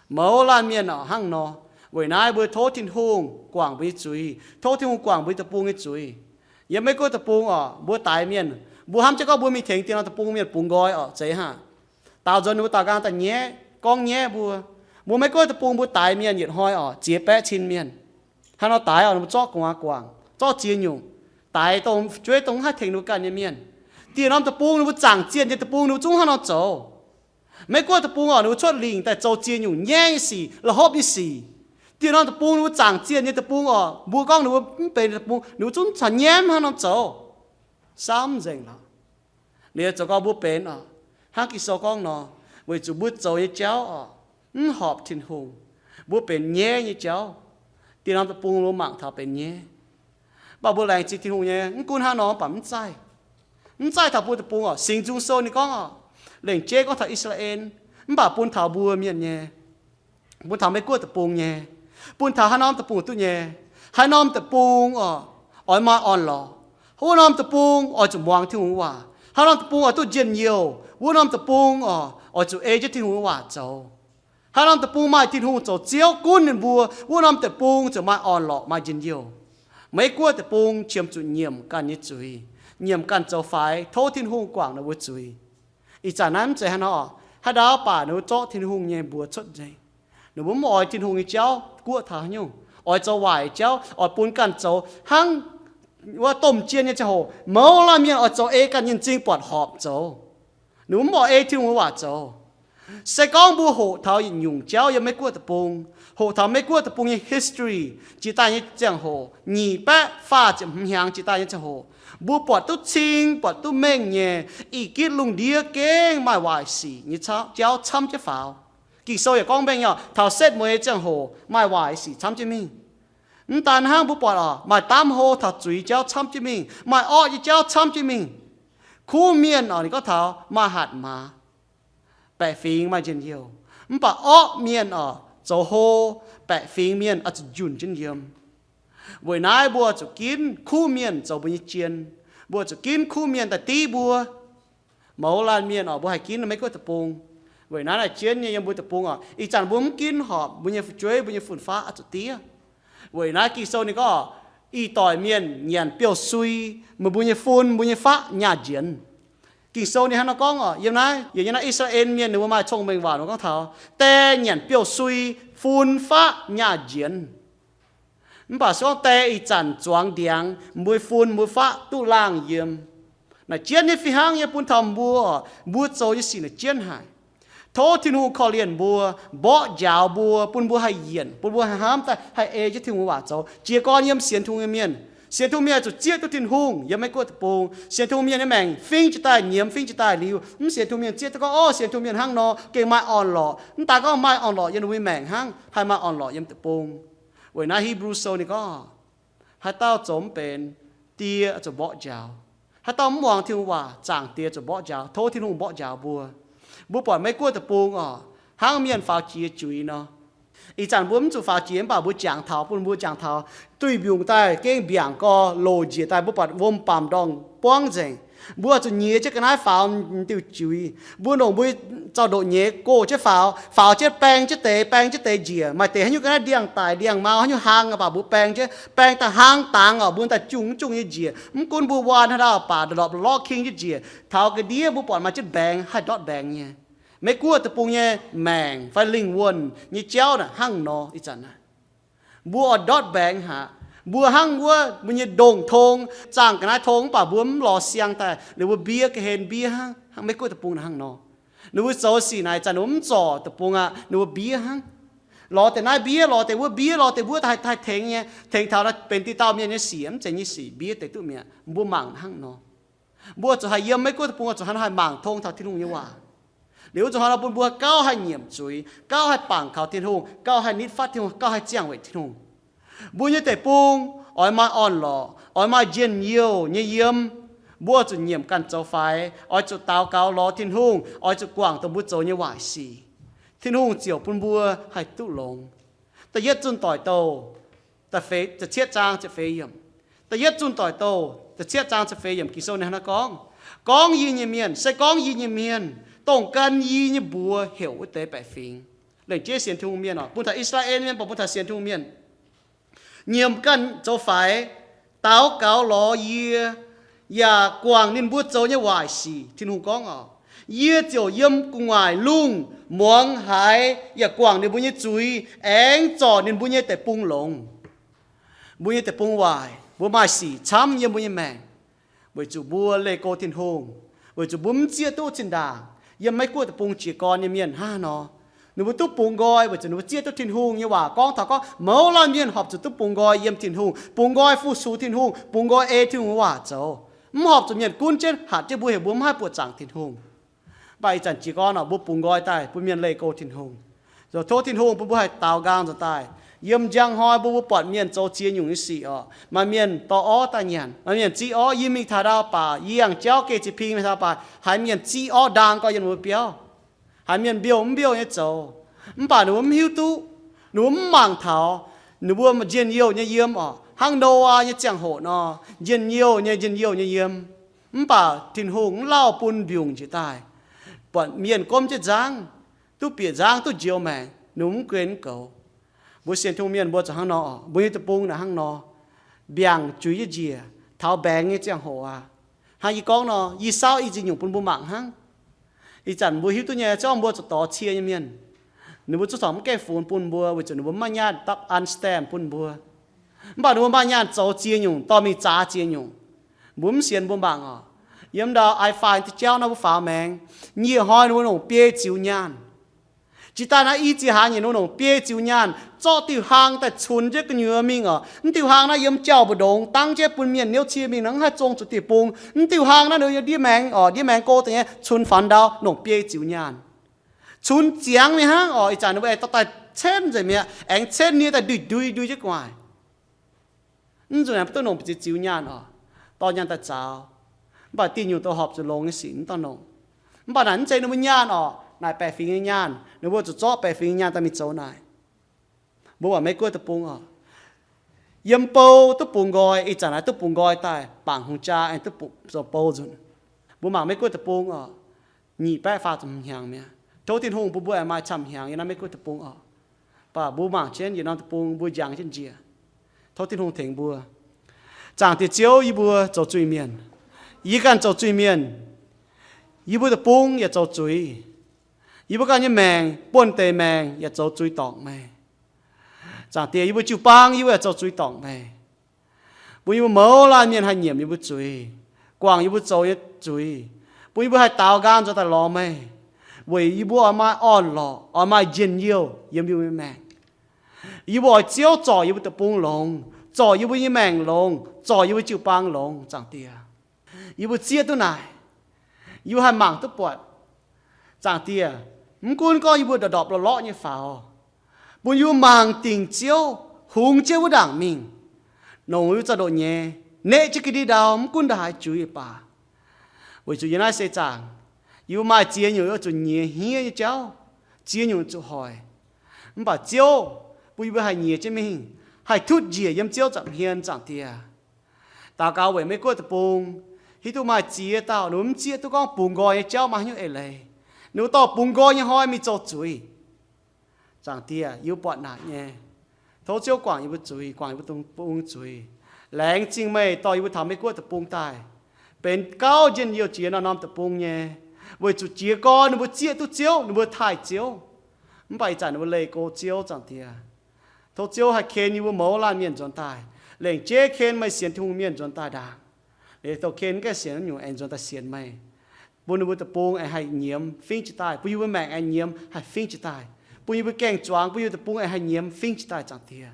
Mouz laanh mienh oc hnangv nor. Weic naaiv mbuo tov Tin-Hungh guangc mbuo nyei zuiz, tov Tin-Hungh guangc mbuo deic-bung nyei zuiz. Yiem Meiv-Guoqv deic-bung oc, mbuo daix mienh, mbuo hnamv jienv gorngv mbuo mingh tengx dieh norm deic-bung mienh bungx nqoi oc, zeiz hnangv. Daaux nzunc ninh mbuo daaux nqaang daaih nyaiv, gorngv nyaiv mbuo. Mbuo Meiv-Guoqv deic-bung mbuo daix mienh yietc hnoi oc, ziex baeqv cin mienh. Haaix nor daix oc, ninh mbuo zorqv gu'nguaaz guangc, zorqv ziex nyungc, daix dongh fu'jueiv dongh mv haih tengx ninh mbuo ganh nyei mienh. Dieh norm deic-bung ninh mbuo zaangc zienh nyei deic-bung ninh mbuo zungv hnangv nor zoux. Meiv-Guoqv deic-bung oc, ninh mbuo cuotv lingc daaih zoux ziex nyungc nyaiv nyei sic, la'hopv nyei sic. Dieh norm deic-bung ninh mbuo zaangc zienh nyei deic-bung oc, mbuo gorngv ninh mbuo mv benx deic-bung, ninh mbuo zungv caux nyaiv hnangv nor zoux. Samv nzengc lorqc. Liuz zoux gau mbuo benx oc, hnangv Ging-Sou gorngv nor, weic zuqc mbuo zoux nyei jauv oc, mv horpc Tin-Hungh. Mbuo benx nyaiv nyei jauv. Dieh norm deic-bung mbuo mangc taux benx nyaiv. Mv baac mbuo laengz zingh Tin-Hungh nyei, mv gunv hnangv nor mv baac mv zaih. Mv zaih taux mbuo deic-bung oc. Singx Nzung Sou ninh gorngv oc, lengc jeiv gorngv taux I^saa^laa^en, mv baac bun taux mbuo mienh nyei, bun taux Meiv-Guoqv deic-bung nyei, bun taux haaix norm deic-bung duqv nyei. Haaix norm deic-bung oc, oix maaih orn-lorqc, wuov norm deic-bung oix zuqc muangx Tin-Hungh waac. Haaix norm deic-bung oix duqv njien-youh, wuov norm deic-bung oc, oix zuqc ei jienv Tin-Hungh waac zoux. Haaix norm deic-bung maaih Tin-Hungh zoux Ziouv gunv ninh mbuo, wuov norm deic-bung ziouc maaih orn-lorqc, maaih njien-youh. Meiv-Guoqv deic-bung qiemx zuqc nyiemc ganh nyei zuiz, nyiemc ganh zoux faix, tov Tin-Hungh guangc ninh mbuo zuiz. Ih zanc naaiv mv zeiz haaix nor oc, haaix ndau baac ninh mbuo zorqv Tin-Hungh nyei mbuox cuotv nzengc. Ninh mbuo mv oix Tin-Hungh nyei jauv guoqv taux haaix nyungc, oix zoux waaic jauv, oix bun ganh zoux hnangv wuov domh jien nyei ziangh hoc, mouz laanh mienh oix zoux ei ganh nyei m'zing buatc horpc zoux. Ninh mbuo mv oix ei Tin-Hungh waac zoux. Se gorngv mbuo hoqc taux yietc nyungc jauv yiem Meiv-Guoqv deic-bung, hoqc taux Meiv-Guoqv deic-bung nyei history jiex daaih nyei ziangh hoc, nyic baeqv faah ziepc hmz hnyangx jiex daaih nyei ziangh hoc, mbuo buatc duqv cing, buatc duqv mengh nyei, ih gitv lungh ndiev gengh maaih waaic sic nyei jauv camv jienv faaux. Ging-Sou yaac gorngv mengh nyei oc, taux setv mueiz ziangh hoc maaih waaic sic camv jienv mingh. Mv daan hnangv, mbuo buatc oc, maaih daamv hlo taux zuiz jauv camv jienv mingh, maaih orqv nyei jauv camv jienv mingh. Kuv mienh oc, ninh gorngv taux maaih hatc maaz, baeqc fingx maaih njien-youh. Mv baac orqv mienh oc, zoux hlo, baeqc fingx mienh oix zuqc njunc jienv yiem. Weic naaiv mbuo zuqc ginv kuv mienh zoux mbuo nyei jien. Mbuo zuqc ginv kuv mienh daaih div mbuo. Mouz laanh mienh oc, mbuo haih ginv Meiv-Guoqv deic-bung. Weic naaiv naaic jienv nyei yiem mbuo deic-bung oc, ih zanc mbuo mv ginv horpc, mbuo nyei fu'jueiv, mbuo nyei fun-faqv oix zuqc diev. Weic naaiv Ging-Sou ninh gorngv, ih doic mienh nyanc biouv-sui, meih mbuo nyei fun, mbuo nyei faqv nyaah njienx. Ging-Sou ninh hnangv nor gorngv oc, yiem naaiv, yiem naaiv I^saa^laa^en Mienh ninh mbuo maaih cong-mengh waac ninh gorngv taux, die nyanc biouv-sui, fun-faqv nyaah njienx. Mv baac se gorngv die ih zanc zuangx ndiangx, mbuo fun mbuo faqv duqv laangh yiem. Naaic jienv nyei fih hnangv nyei bun taux mbuo oc, mbuo zoux nyei sic naaic jienv haic. Tov Tin-Hungh korv-lienh mbuo, mborqv njaaux mbuo, bun mbuo haih yienc, bun mbuo haih hnamv daaih haih ei jienv Tin-Hungh waac zoux, jiez gorn yiem sienx Tin-Hungh nyei mienh. Sienx Tin-Hungh mienh zuqc zieqv duqv Tin-Hungh yiem Meiv Guoqv deic-bung. Sienx Tin-Hungh mienh nyei maengc fingx jiex daaih nyiemz, fingx jiex daaih liuz, mv sienx Tin-Hungh mienh zieqv duqv gorngv, o, sienx Tin-Hungh mienh hnangv nor gengh maaih orn-lorqc. Mv daaih gorngv maaih orn-lorqc yiem ninh mbuo nyei maengc hnangv, haih maaih orn-lorqc yiem deic-bung. Weic naaiv Hipv^lu Sou ninh gorngv, haaix dauh zoux mv benx, die zuqc mborqv njaaux. Haaix dauh mv muangx Tin-Hungh waac, Zaangc Diex zuqc mborqv njaaux, tov Tin-Hungh mborqv njaaux mbuo. Mbuo buatc Meiv Guoqv deic-bung oc, hnangv mienh faaux jiex juiz nor. Ih zanc mbuo mv zuqc faaux jiex, mv baac mbuo jangx taux, bun mbuo jangx taux, duih mbiungc daaih gengh mbiaangc gorx loc njiec daaih, mbuo buatc wuom baamc ndorngh buangv nzengc. Mbuo zuqc nyiex jienv ga'naaiv faaux diuh juiz. Mbuo longc mbuo zaux-ndoqv nyei gox jienv faaux, faaux jienv baeng jienv deix, baeng jienv deix njiec. Maaih deix haaix nyungc ga'naaiv ndiangx-daic ndiangx-mau, haaix nyungc hlang baac mbuo baeng jienv, baeng daaih hlang dangx oc, mbuo daaih jungx jungx nyei njiec. Mv gunv mbuo waan haaix dauh baac, ndorpc lorqv king jienv njiec. Taux ga'ndiev mbuo buatc maaih jienv mbaengx haih ndortv mbaengx nyei. Meiv Guoqv deic-bung nyei maengc fai lingh wuonh nyei jauv naaic hnangv nor ih zanc naaic. Mbuo oix ndortv mbaengx haic. Mbuo hnangv wuov mbuo nyei ndongh tong, zaangh ga'naaiv tong mv baac mbuo mv lorz siang daaih, ninh mbuo mbiev ga'hlen mbiev hnangv. Hnangv Meiv Guoqv deic-bung naaic hnangv nor. Ninh mbuo zoux sic naaic zanc ninh mbuo mv zorc deic-bung aqv, ninh mbuo mbiev hnangv. Lorz deix naaiv mbiev, lorz deix wuov mbiev, lorz deix wuov haih, haih tengx nyei, tengx taux naaiv benx diqc dauh mienh nyei sic, mv zeiz nyei sic mbiev deix duqv mi'aqv. Mbuo mangc hnangv nor. Mbuo zuqc haih yiem Meiv Guoqv deic-bung, zuqc hnangv haih mangc tong taux Tin-Hungh nyei waac. Liuz zuqc hnangv nor bun mbuo gauh haih nyiemc zuiz, gauh haih bangc kaux Tin-Hungh, gauh haih nitv fatv Tin-Hungh, gauh haih ziangh weic Tin-Hungh. Mbuo nyei deic-bung oix maaih orn-lorqc, oix maaih njien-youh nyei yiem. Mbuo zuqc nyiemc ganh zoux faix, oix zuqc daux gaux lorz Tin-Hungh, oix zuqc guangc dongh mbuo zoux nyei waaic sic. Tin-Hungh ziouc bun mbuo haih duqv longx. Da'yietv Zunh Doic Douh, da'feix, da'cietv zaang ziepc feix yiemc. Da'yietv Zunh Doic Douh, da'cietv zaang ziepc feix yiemc Ging-Sou ninh hnangv naaiv gorngv, gorngv yie nyei mienh, se gorngv yie nyei mienh, dongh gan yie nyei mbuox heuc wuov deix baeqc fingx. Lengc jeiv sienx Tin-Hungh mienh oc, bun taux I^saa^laa^en mienh, bun taux sienx Tin-Hungh mienh, nyiemc ganh zoux faix, daux gaux lorz yie, yaac guangc ninh mbuo zoux nyei waaic sic. Tin-Hungh gorngv oc, yie ziouc yiem gu'nguaaic lungh muangx haiz yaac guangc ninh mbuo nyei zuiz, aengx zorc ninh mbuo nyei deic-bung longx. Mbuo nyei deic-bung waaic, mbuo maaih sic camv yiem mbuo nyei maengc, weic zuqc mbuo leih go Tin-Hungh, weic zuqc mbuo mv zieqv duqv zinh ndaangc. Yiem Meiv Guoqv deic-bung jiez gorn nyei mienh hnangv nor, ninh mbuo duqv bungx nqoi weic zuqc ninh mbuo zieqv duqv Tin-Hungh nyei waac gorngv taux gorngv mouz laanh mienh horpc zuqc duqv bungx nqoi yiem Tin-Hungh, bungx nqoi fu-sux Tin-Hungh, bungx nqoi ei Tin-Hungh nyei waac zoux. Mv horpc zuqc mienh gunv jienv hatc jienv mbuo heuc mbuo mv haih buoqc zaangc Tin-Hungh. Mv baac ih zanc jiez gorn oc, mbuo bungx nqoi daaih bun mienh leih go Tin-Hungh. Zoux tov Tin-Hungh bun mbuo haih daaux nqaang nzuonx daaih. Yiem njang hnoi mbuo, mbuo buatc mienh zoux ziex nyungc nyei sic oc. Maaih mienh dorh orv daaih nyanc, maaih mienh ziqv orv. Yie mingh taux ndau baac, yie yangh jauv geh ziex ping mingh taux baac, haiz mienh ziqv orv ndaang gorx yiem ninh mbuo biauv. Haiz mienh mbiouh mv mbiouh nyei zoux. Mv baac ninh mbuo mv hiuv duqv, ninh mbuo mv mangc taux ninh mbuo njien-youh nyei yiem oc, hnangv Noyaa nyei ziangh hoc nor, njien-youh nyei, njien-youh nyei yiem. Mv baac Tin-Hungh mv lauh bun mbiungc njiec daaih, buatc mienh gomv jienv nzangv, duqv bieqc nzangv, duqv njoux maengc, ninh mv guen mv goux. Mbuo sienx Tin-Hungh mienh mbuo zuqc hnangv nor oc. Mbuo nyei deic-bung naaic hnangv nor, mbiaangc juiz jienv njiec, taux mbaengx nyei ziangh hoc aqv. Hnangv yie gorngv nor, yie saauv i ziex nyungc bun mbuo mangc hnangv. Ih zanc mbuo hiuv duqv nyei, se gorngv mbuo zuqc dorh cie nyei mienh, ninh mbuo zungv corc mv gaengh funx bun mbuo, weic zuqc ninh mbuo mv maaih nyaanh dapv an stamp bun mbuo. Mv baac ninh mbuo maaih nyaanh zoux ziex nyungc, dorh mingh zaax ziex nyungc. Mbuo mv sienx mbuo mangc oc. Yiem ndau iFi diuh jauv naaiv mbuo faaux maengx, nyic hnoi ninh mbuo longc biei ziux nyaanh. Jiex daaih naaiv i ziex hlaax nyei ninh mbuo longc biei ziux nyaanh, zorqv diuh hlang daaih cunx jienv gu'nyuoz mingh oc. Mv diuh hlang naaiv yiem jauv mbu'ndongx dangv jienv bun mienh niouv cie mingh nor, mv haih zong zuqc deic-bung. Mv diuh hlang naaiv ninh yiem ndiev maengx oc, ndiev maengx go daaih nyei, cunx faaux ndau longc biei ziux nyaanh. Cunx ziangx mingh hnangv oc. Ih zanc ninh mbuo aengx dorh daaih cenv nzengc mi'aqv, aengx cenv nie daaih ndui-ndui, ndui jienv gu'nguaaic. Mv nzunc aengx duqv longc ziux nyaanh oc, dorh nyaanh daaih zaux. Mv baac diuh nyungc douz horpc zuqc longx nyei sic mv dorh longc. Mv baac naaic mv zeiz ninh mbuo nyaanh oc, naaic baeqc fingx nyei nyaanh, ninh mbuo zuqc zorqv baeqc fingx nyei nyaanh daaih mingh zoux naaic. Mbuo mangc Meiv Guoqv deic-bung oc, yiem bou duqv bungx nqoi, ih zanc naaiv duqv bungx nqoi daaih bangc hungh jaa aengx duqv bungx zoux bou nzunc. Mbuo mangc Meiv Guoqv deic-bung oc, nyic baeqv faah ziepc hnyangx mi'aqv. Tov Tin-Hungh bun mbuo aengx maaih camv hnyangx yiem naaiv Meiv Guoqv deic-bung oc. Mv baac mbuo mangc jienv yietc norm deic-bung mbuo njang jienv njiec. Tov Tin-Hungh tengx mbuo. Zaangc Diex Ziouv, yie mbuo zoux zuiz-mienh. Yie ganh zoux zuiz-mienh. Yie mbuo deic-bung yaac zoux zuiz. Yie mbuo ganh nyei maengc, buonv-deic maengc yaac zoux zuiz dorngc meih. Zaangc Diex, yie mbuo jiu-baang yie mbuo yaac zoux zuiz dorngc meih. Bun yie mbuo mouz laanh mienh haih nyiemc yie mbuo zuiz, guangc yie mbuo zoux nyei zuiz, bun yie mbuo haih daaux nqaang nzuonx daaih lorz meih, weic yie mbuo oix maaih orn-lorqc, oix maaih njien-youh yiem yie mbuo nyei maengc. Yie mbuo oix Ziouv zorc yie mbuo deic-bung longx, zorc yie mbuo nyei maengc longx, zorc yie mbuo jiu-baang longx, Zaangc Diex. Yie mbuo zieqv duqv naaic, yie mbuo haih mangc duqv buatc, Zaangc Diex. Mv gunv gorngv yie mbuo ndorpc-ndorpc lorqc-lorqc nyei faaux, bun yie mbuo mangc dingc Ziouv, hungx jienv wuov ndaangc mingh, nongc yie mbuo za'ndoqc nyei, neqv jienv ga'ndiev ndau, mv gunv ndongc haaix juiz baac, weic zuqc yiem naaiv seix zaangc, yie mbuo maaih ziex nyungc oix zuqc nyiex hniev nyei jauv, ziex nyungc zuqc hoic. Mv baac Ziouv bun yie mbuo haih nyiex jienv mingh, haih tutv njiec yiem Ziouv nza'hmien, Zaangc Diex. Daux gaux weic Meiv Guoqv deic-bung, hiuv duqv maaih ziex dauh ninh mbuo mv zieqv duqv gorngv bungx nqoi nyei jauv maaih haaix nyungc eix leiz. Ninh mbuo dorh bungx nqoi nyei hnoi mingh zoux zuiz. Zaangc Diex, yie mbuo buatc naaic nyei. Tov Ziouv guangc yie mbuo zuiz, guangc yie mbuo deic-bung zuiz. Laengz zingh meih dorh yie mbuo taux Meiv Guoqv deic-bung daaih, benx gauh njien-youh jiex norm-norm deic-bung nyei, weic zuqc jiez gorn ninh mbuo zieqv duqv Ziouv, ninh mbuo taaih Ziouv. Mv baac ih zanc ninh mbuo leih go Ziouv, Zaangc Diex. Tov Ziouv haih ken yie mbuo mouz laanh mienh nzuonx daaih, lengc jeiv ken meih sienx Tin-Hungh mienh nzuonx daaih ndaangc. Liuz douh ken mv gaengh sienx nyungc aengx nzuonx daaih sienx meih, bun ninh mbuo deic-bung aengx haih nyiemz fingv jiez daaih, bun yie mbuo maengc aengx nyiemz haih fingv jiez daaih, bun yie mbuo gaeng-zuangx, bun yie mbuo deic-bung aengx haih nyiemz fingv jiez daaih, Zaangc Diex.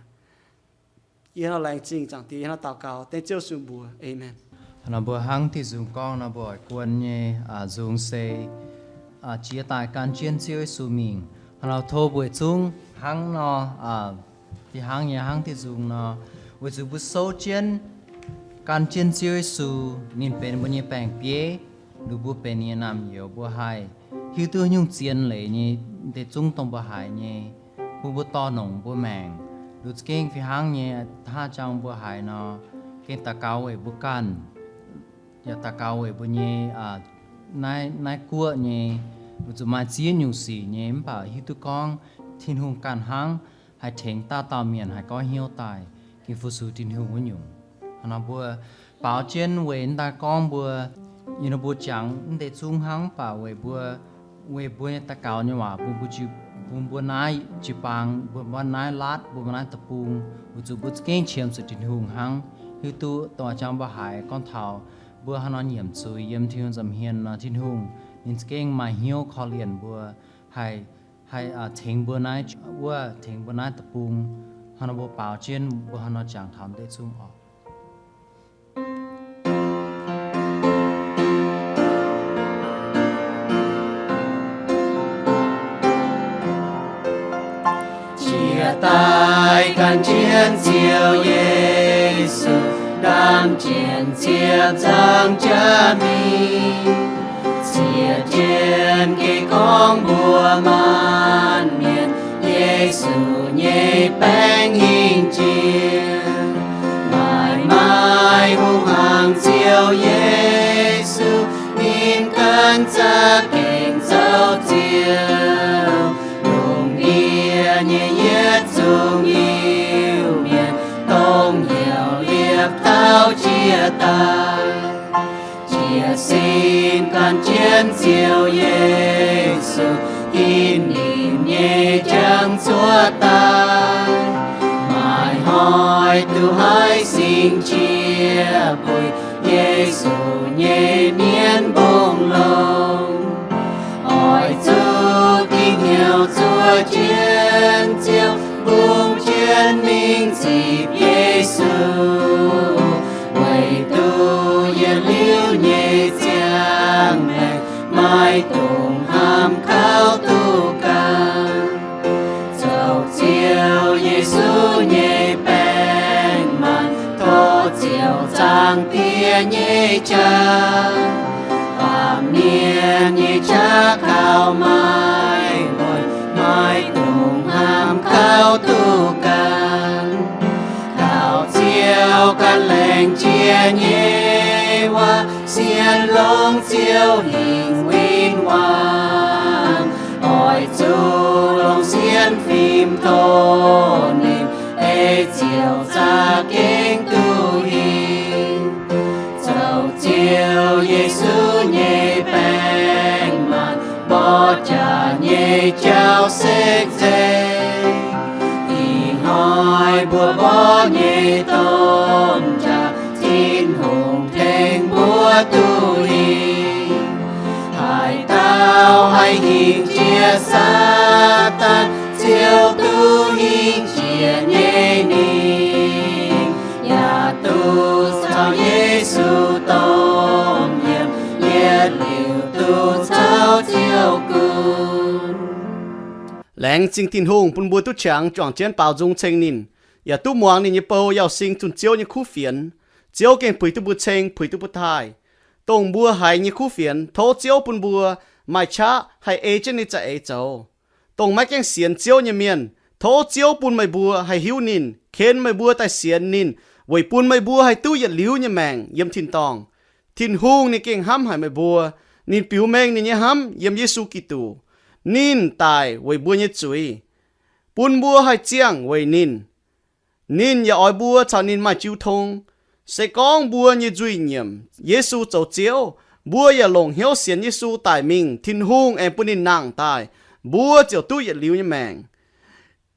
Yie hnangv nor laengz zingh, Zaangc Diex, yie hnangv nor daux gaux dengv Ziouv Yesu mbuox. Aamen. Hnangv nor mbuo hnangv diuh nzung gorngv nor, mbuo oix guon nyei nzung se jiex daaih gan jienv Ziouv Yesu mingh. Hnangv nor tov mbuo zungv hnangv nor, fih hnangv nyei hnangv diuh nzung nor, weic zuqc mbuo souv jienv gan jienv Ziouv Yesu, ninh benx mbuo nyei baeng-bieiv, ninh mbuo benx ninh nyei naamh nyouz, mbuo haih hiuv duqv nyungc zien leiz nyei deix zungv dongh mbuo haiz nyei, bun mbuo dorh nongc mbuo maengc. Ninh za'gengh fih hnangv nyei, hnangv jang mbuo haiz nor, gengh daux gaux weic mbuo ganh, yaac daux gaux weic mbuo nyei naaiv, naaiv guoqv nyei, weic zuqc maaih ziex nyungc sic nyei, mv baac hiuv duqv gorngv Tin-Hungh ganh hnangv haih tengx dauh dauh mienh haih goiv hnyouv daaih, gengh fu-sux Tin-Hungh wuov nyungc. Hnangv nor mbuo baaux jienv weic daaih gorngv mbuo, yie nor mbuo jangx mv deix zungv hnangv, mv baac weic mbuo, weic mbuo nyei daux gaux nyei waac bun mbuo, bun mbuo naaiv jiu-baang, bun mbuo naaiv laatv, bun mbuo naaiv deic-bung, weic zuqc mbuo za'gengh qiemx zuqc Tin-Hungh hnangv. Hiuv duqv dongh jang mbuo haiz gorngv taux mbuo hnangv nor nyiemc zuiz yiem Tin-Hungh nza'hmien nor, Tin-Hungh ninh za'gengh maaih hnyouv korv-lienh mbuo, haih, haih tengx mbuo naaiv, wuov tengx mbuo naaiv deic-bung. Hnangv nor mbuo baaux jienv mbuo hnangv nor jangx taux mv deix zungv oc. Jiex daaih gan jienv Ziouv Yesu, ndaamv jienv ziepc nzaangc jaax mingh, ziec jienv geh gorngv mbuo maanc mienh, Yesu nyei baengc hingh jiex. Maaih, maaih hungh hnaangx Ziouv Yesu, ninh ganh za'gengh zoux Ziouv. Lungh ndiev nyei yietc zungv Iu-Mienh, dongh hnyouv liepc taux jiex daaih, jiez sin gan jienv Ziouv Yesu, ginv ninh nyei jangx cuotv daaih. Maaih hnoi duqv haiz singx qiex buih, Yesu nyei mienv mbong longx. Oix zuqc gih hnyouv zuov jienv Ziouv, mbungh jienv mingh zipc Yesu, weic duqv yietc liuz nyei ziangh maengc maiv dungx hnamv kaux duqv ganh. Zoux Ziouv Yesu nyei baeng maanh, tov Ziouv Zaangc Diex nyei qaqv, baamh mienh nyei qaqv kaux maiv muonc, maiv dungx hnamv kaux duqv ganh. Kaux Ziouv ganh laengz jiex nyei waac sienx longx Ziouv hingh win-wangv. Oix zuqc longc sienx fim tov ninh, ei Ziouv za'gengh duqv hingh. Zoux Ziouv Yesu nyei baeng maanh, mborqv jaax nyei jauv sekv zeiv. Ih hnoi mbuo mborqv nyei domh jaax, Tin-Hungh tengx mbuo duqv hingh. Haaix dauh haih hingh jiex Saadaan, Ziouv duqv hingh jiex nyei ninh. Laengz zingh Tin-Hungh bun mbuo duqv qangx juangc jienv baaux nzung ceng ninh, yaac duqv muangx ninh nyei bou yauh sing zunh Ziouv nyei kuv fienx. Ziouv gengh puix duqv mbuo ceng, puix duqv mbuo taaih. Dongh mbuo haiz nyei kuv fienx, tov Ziouv bun mbuo maaih qaqv haih ei jienv ninh za'eix zoux. Dongh maiv gaengh sienx Ziouv nyei mienh, tov Ziouv bun meih mbuo haih hiuv ninh, ken meih mbuo daaih sienx ninh, weic bun meih mbuo haih duqv yietc liuz nyei maengc yiem tin-dorngh. Tin-Hungh ninh gengh hnamv haic meih mbuo. Ninh biux mengh ninh nyei hnamv yiem Yesu Giduc. Ninh daic weic mbuo nyei zuiz, bun mbuo haih ziangh weic ninh. Ninh yaac oix mbuo caux ninh maaih jiu tong. Se gorngv mbuo nyei nzuih nyiemc Yesu zoux Ziouv, mbuo yaac longc hnyouv sienx Yesu daic mingh, Tin-Hungh aengx bun ninh nangh daaih, mbuo ziouc duqv yietc liuz nyei maengc.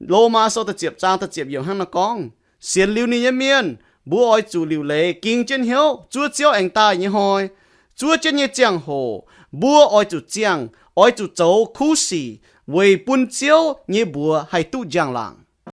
Lomaa Sou da'ziepc zaang da'ziepc yiemc hnangv naaiv gorngv, sienx liuz ninh nyei mienh, mbuo oix zuqc liuc leiz ging jienv hnyouv zuov Ziouv aengx daaih nyei hnoi. Zuov jienv nyei ziangh hoc, mbuo oix zuqc ziangh, oix zuqc zoux kuv sic weic bun Ziouv nyei mbuox haih duqv njang-laangc.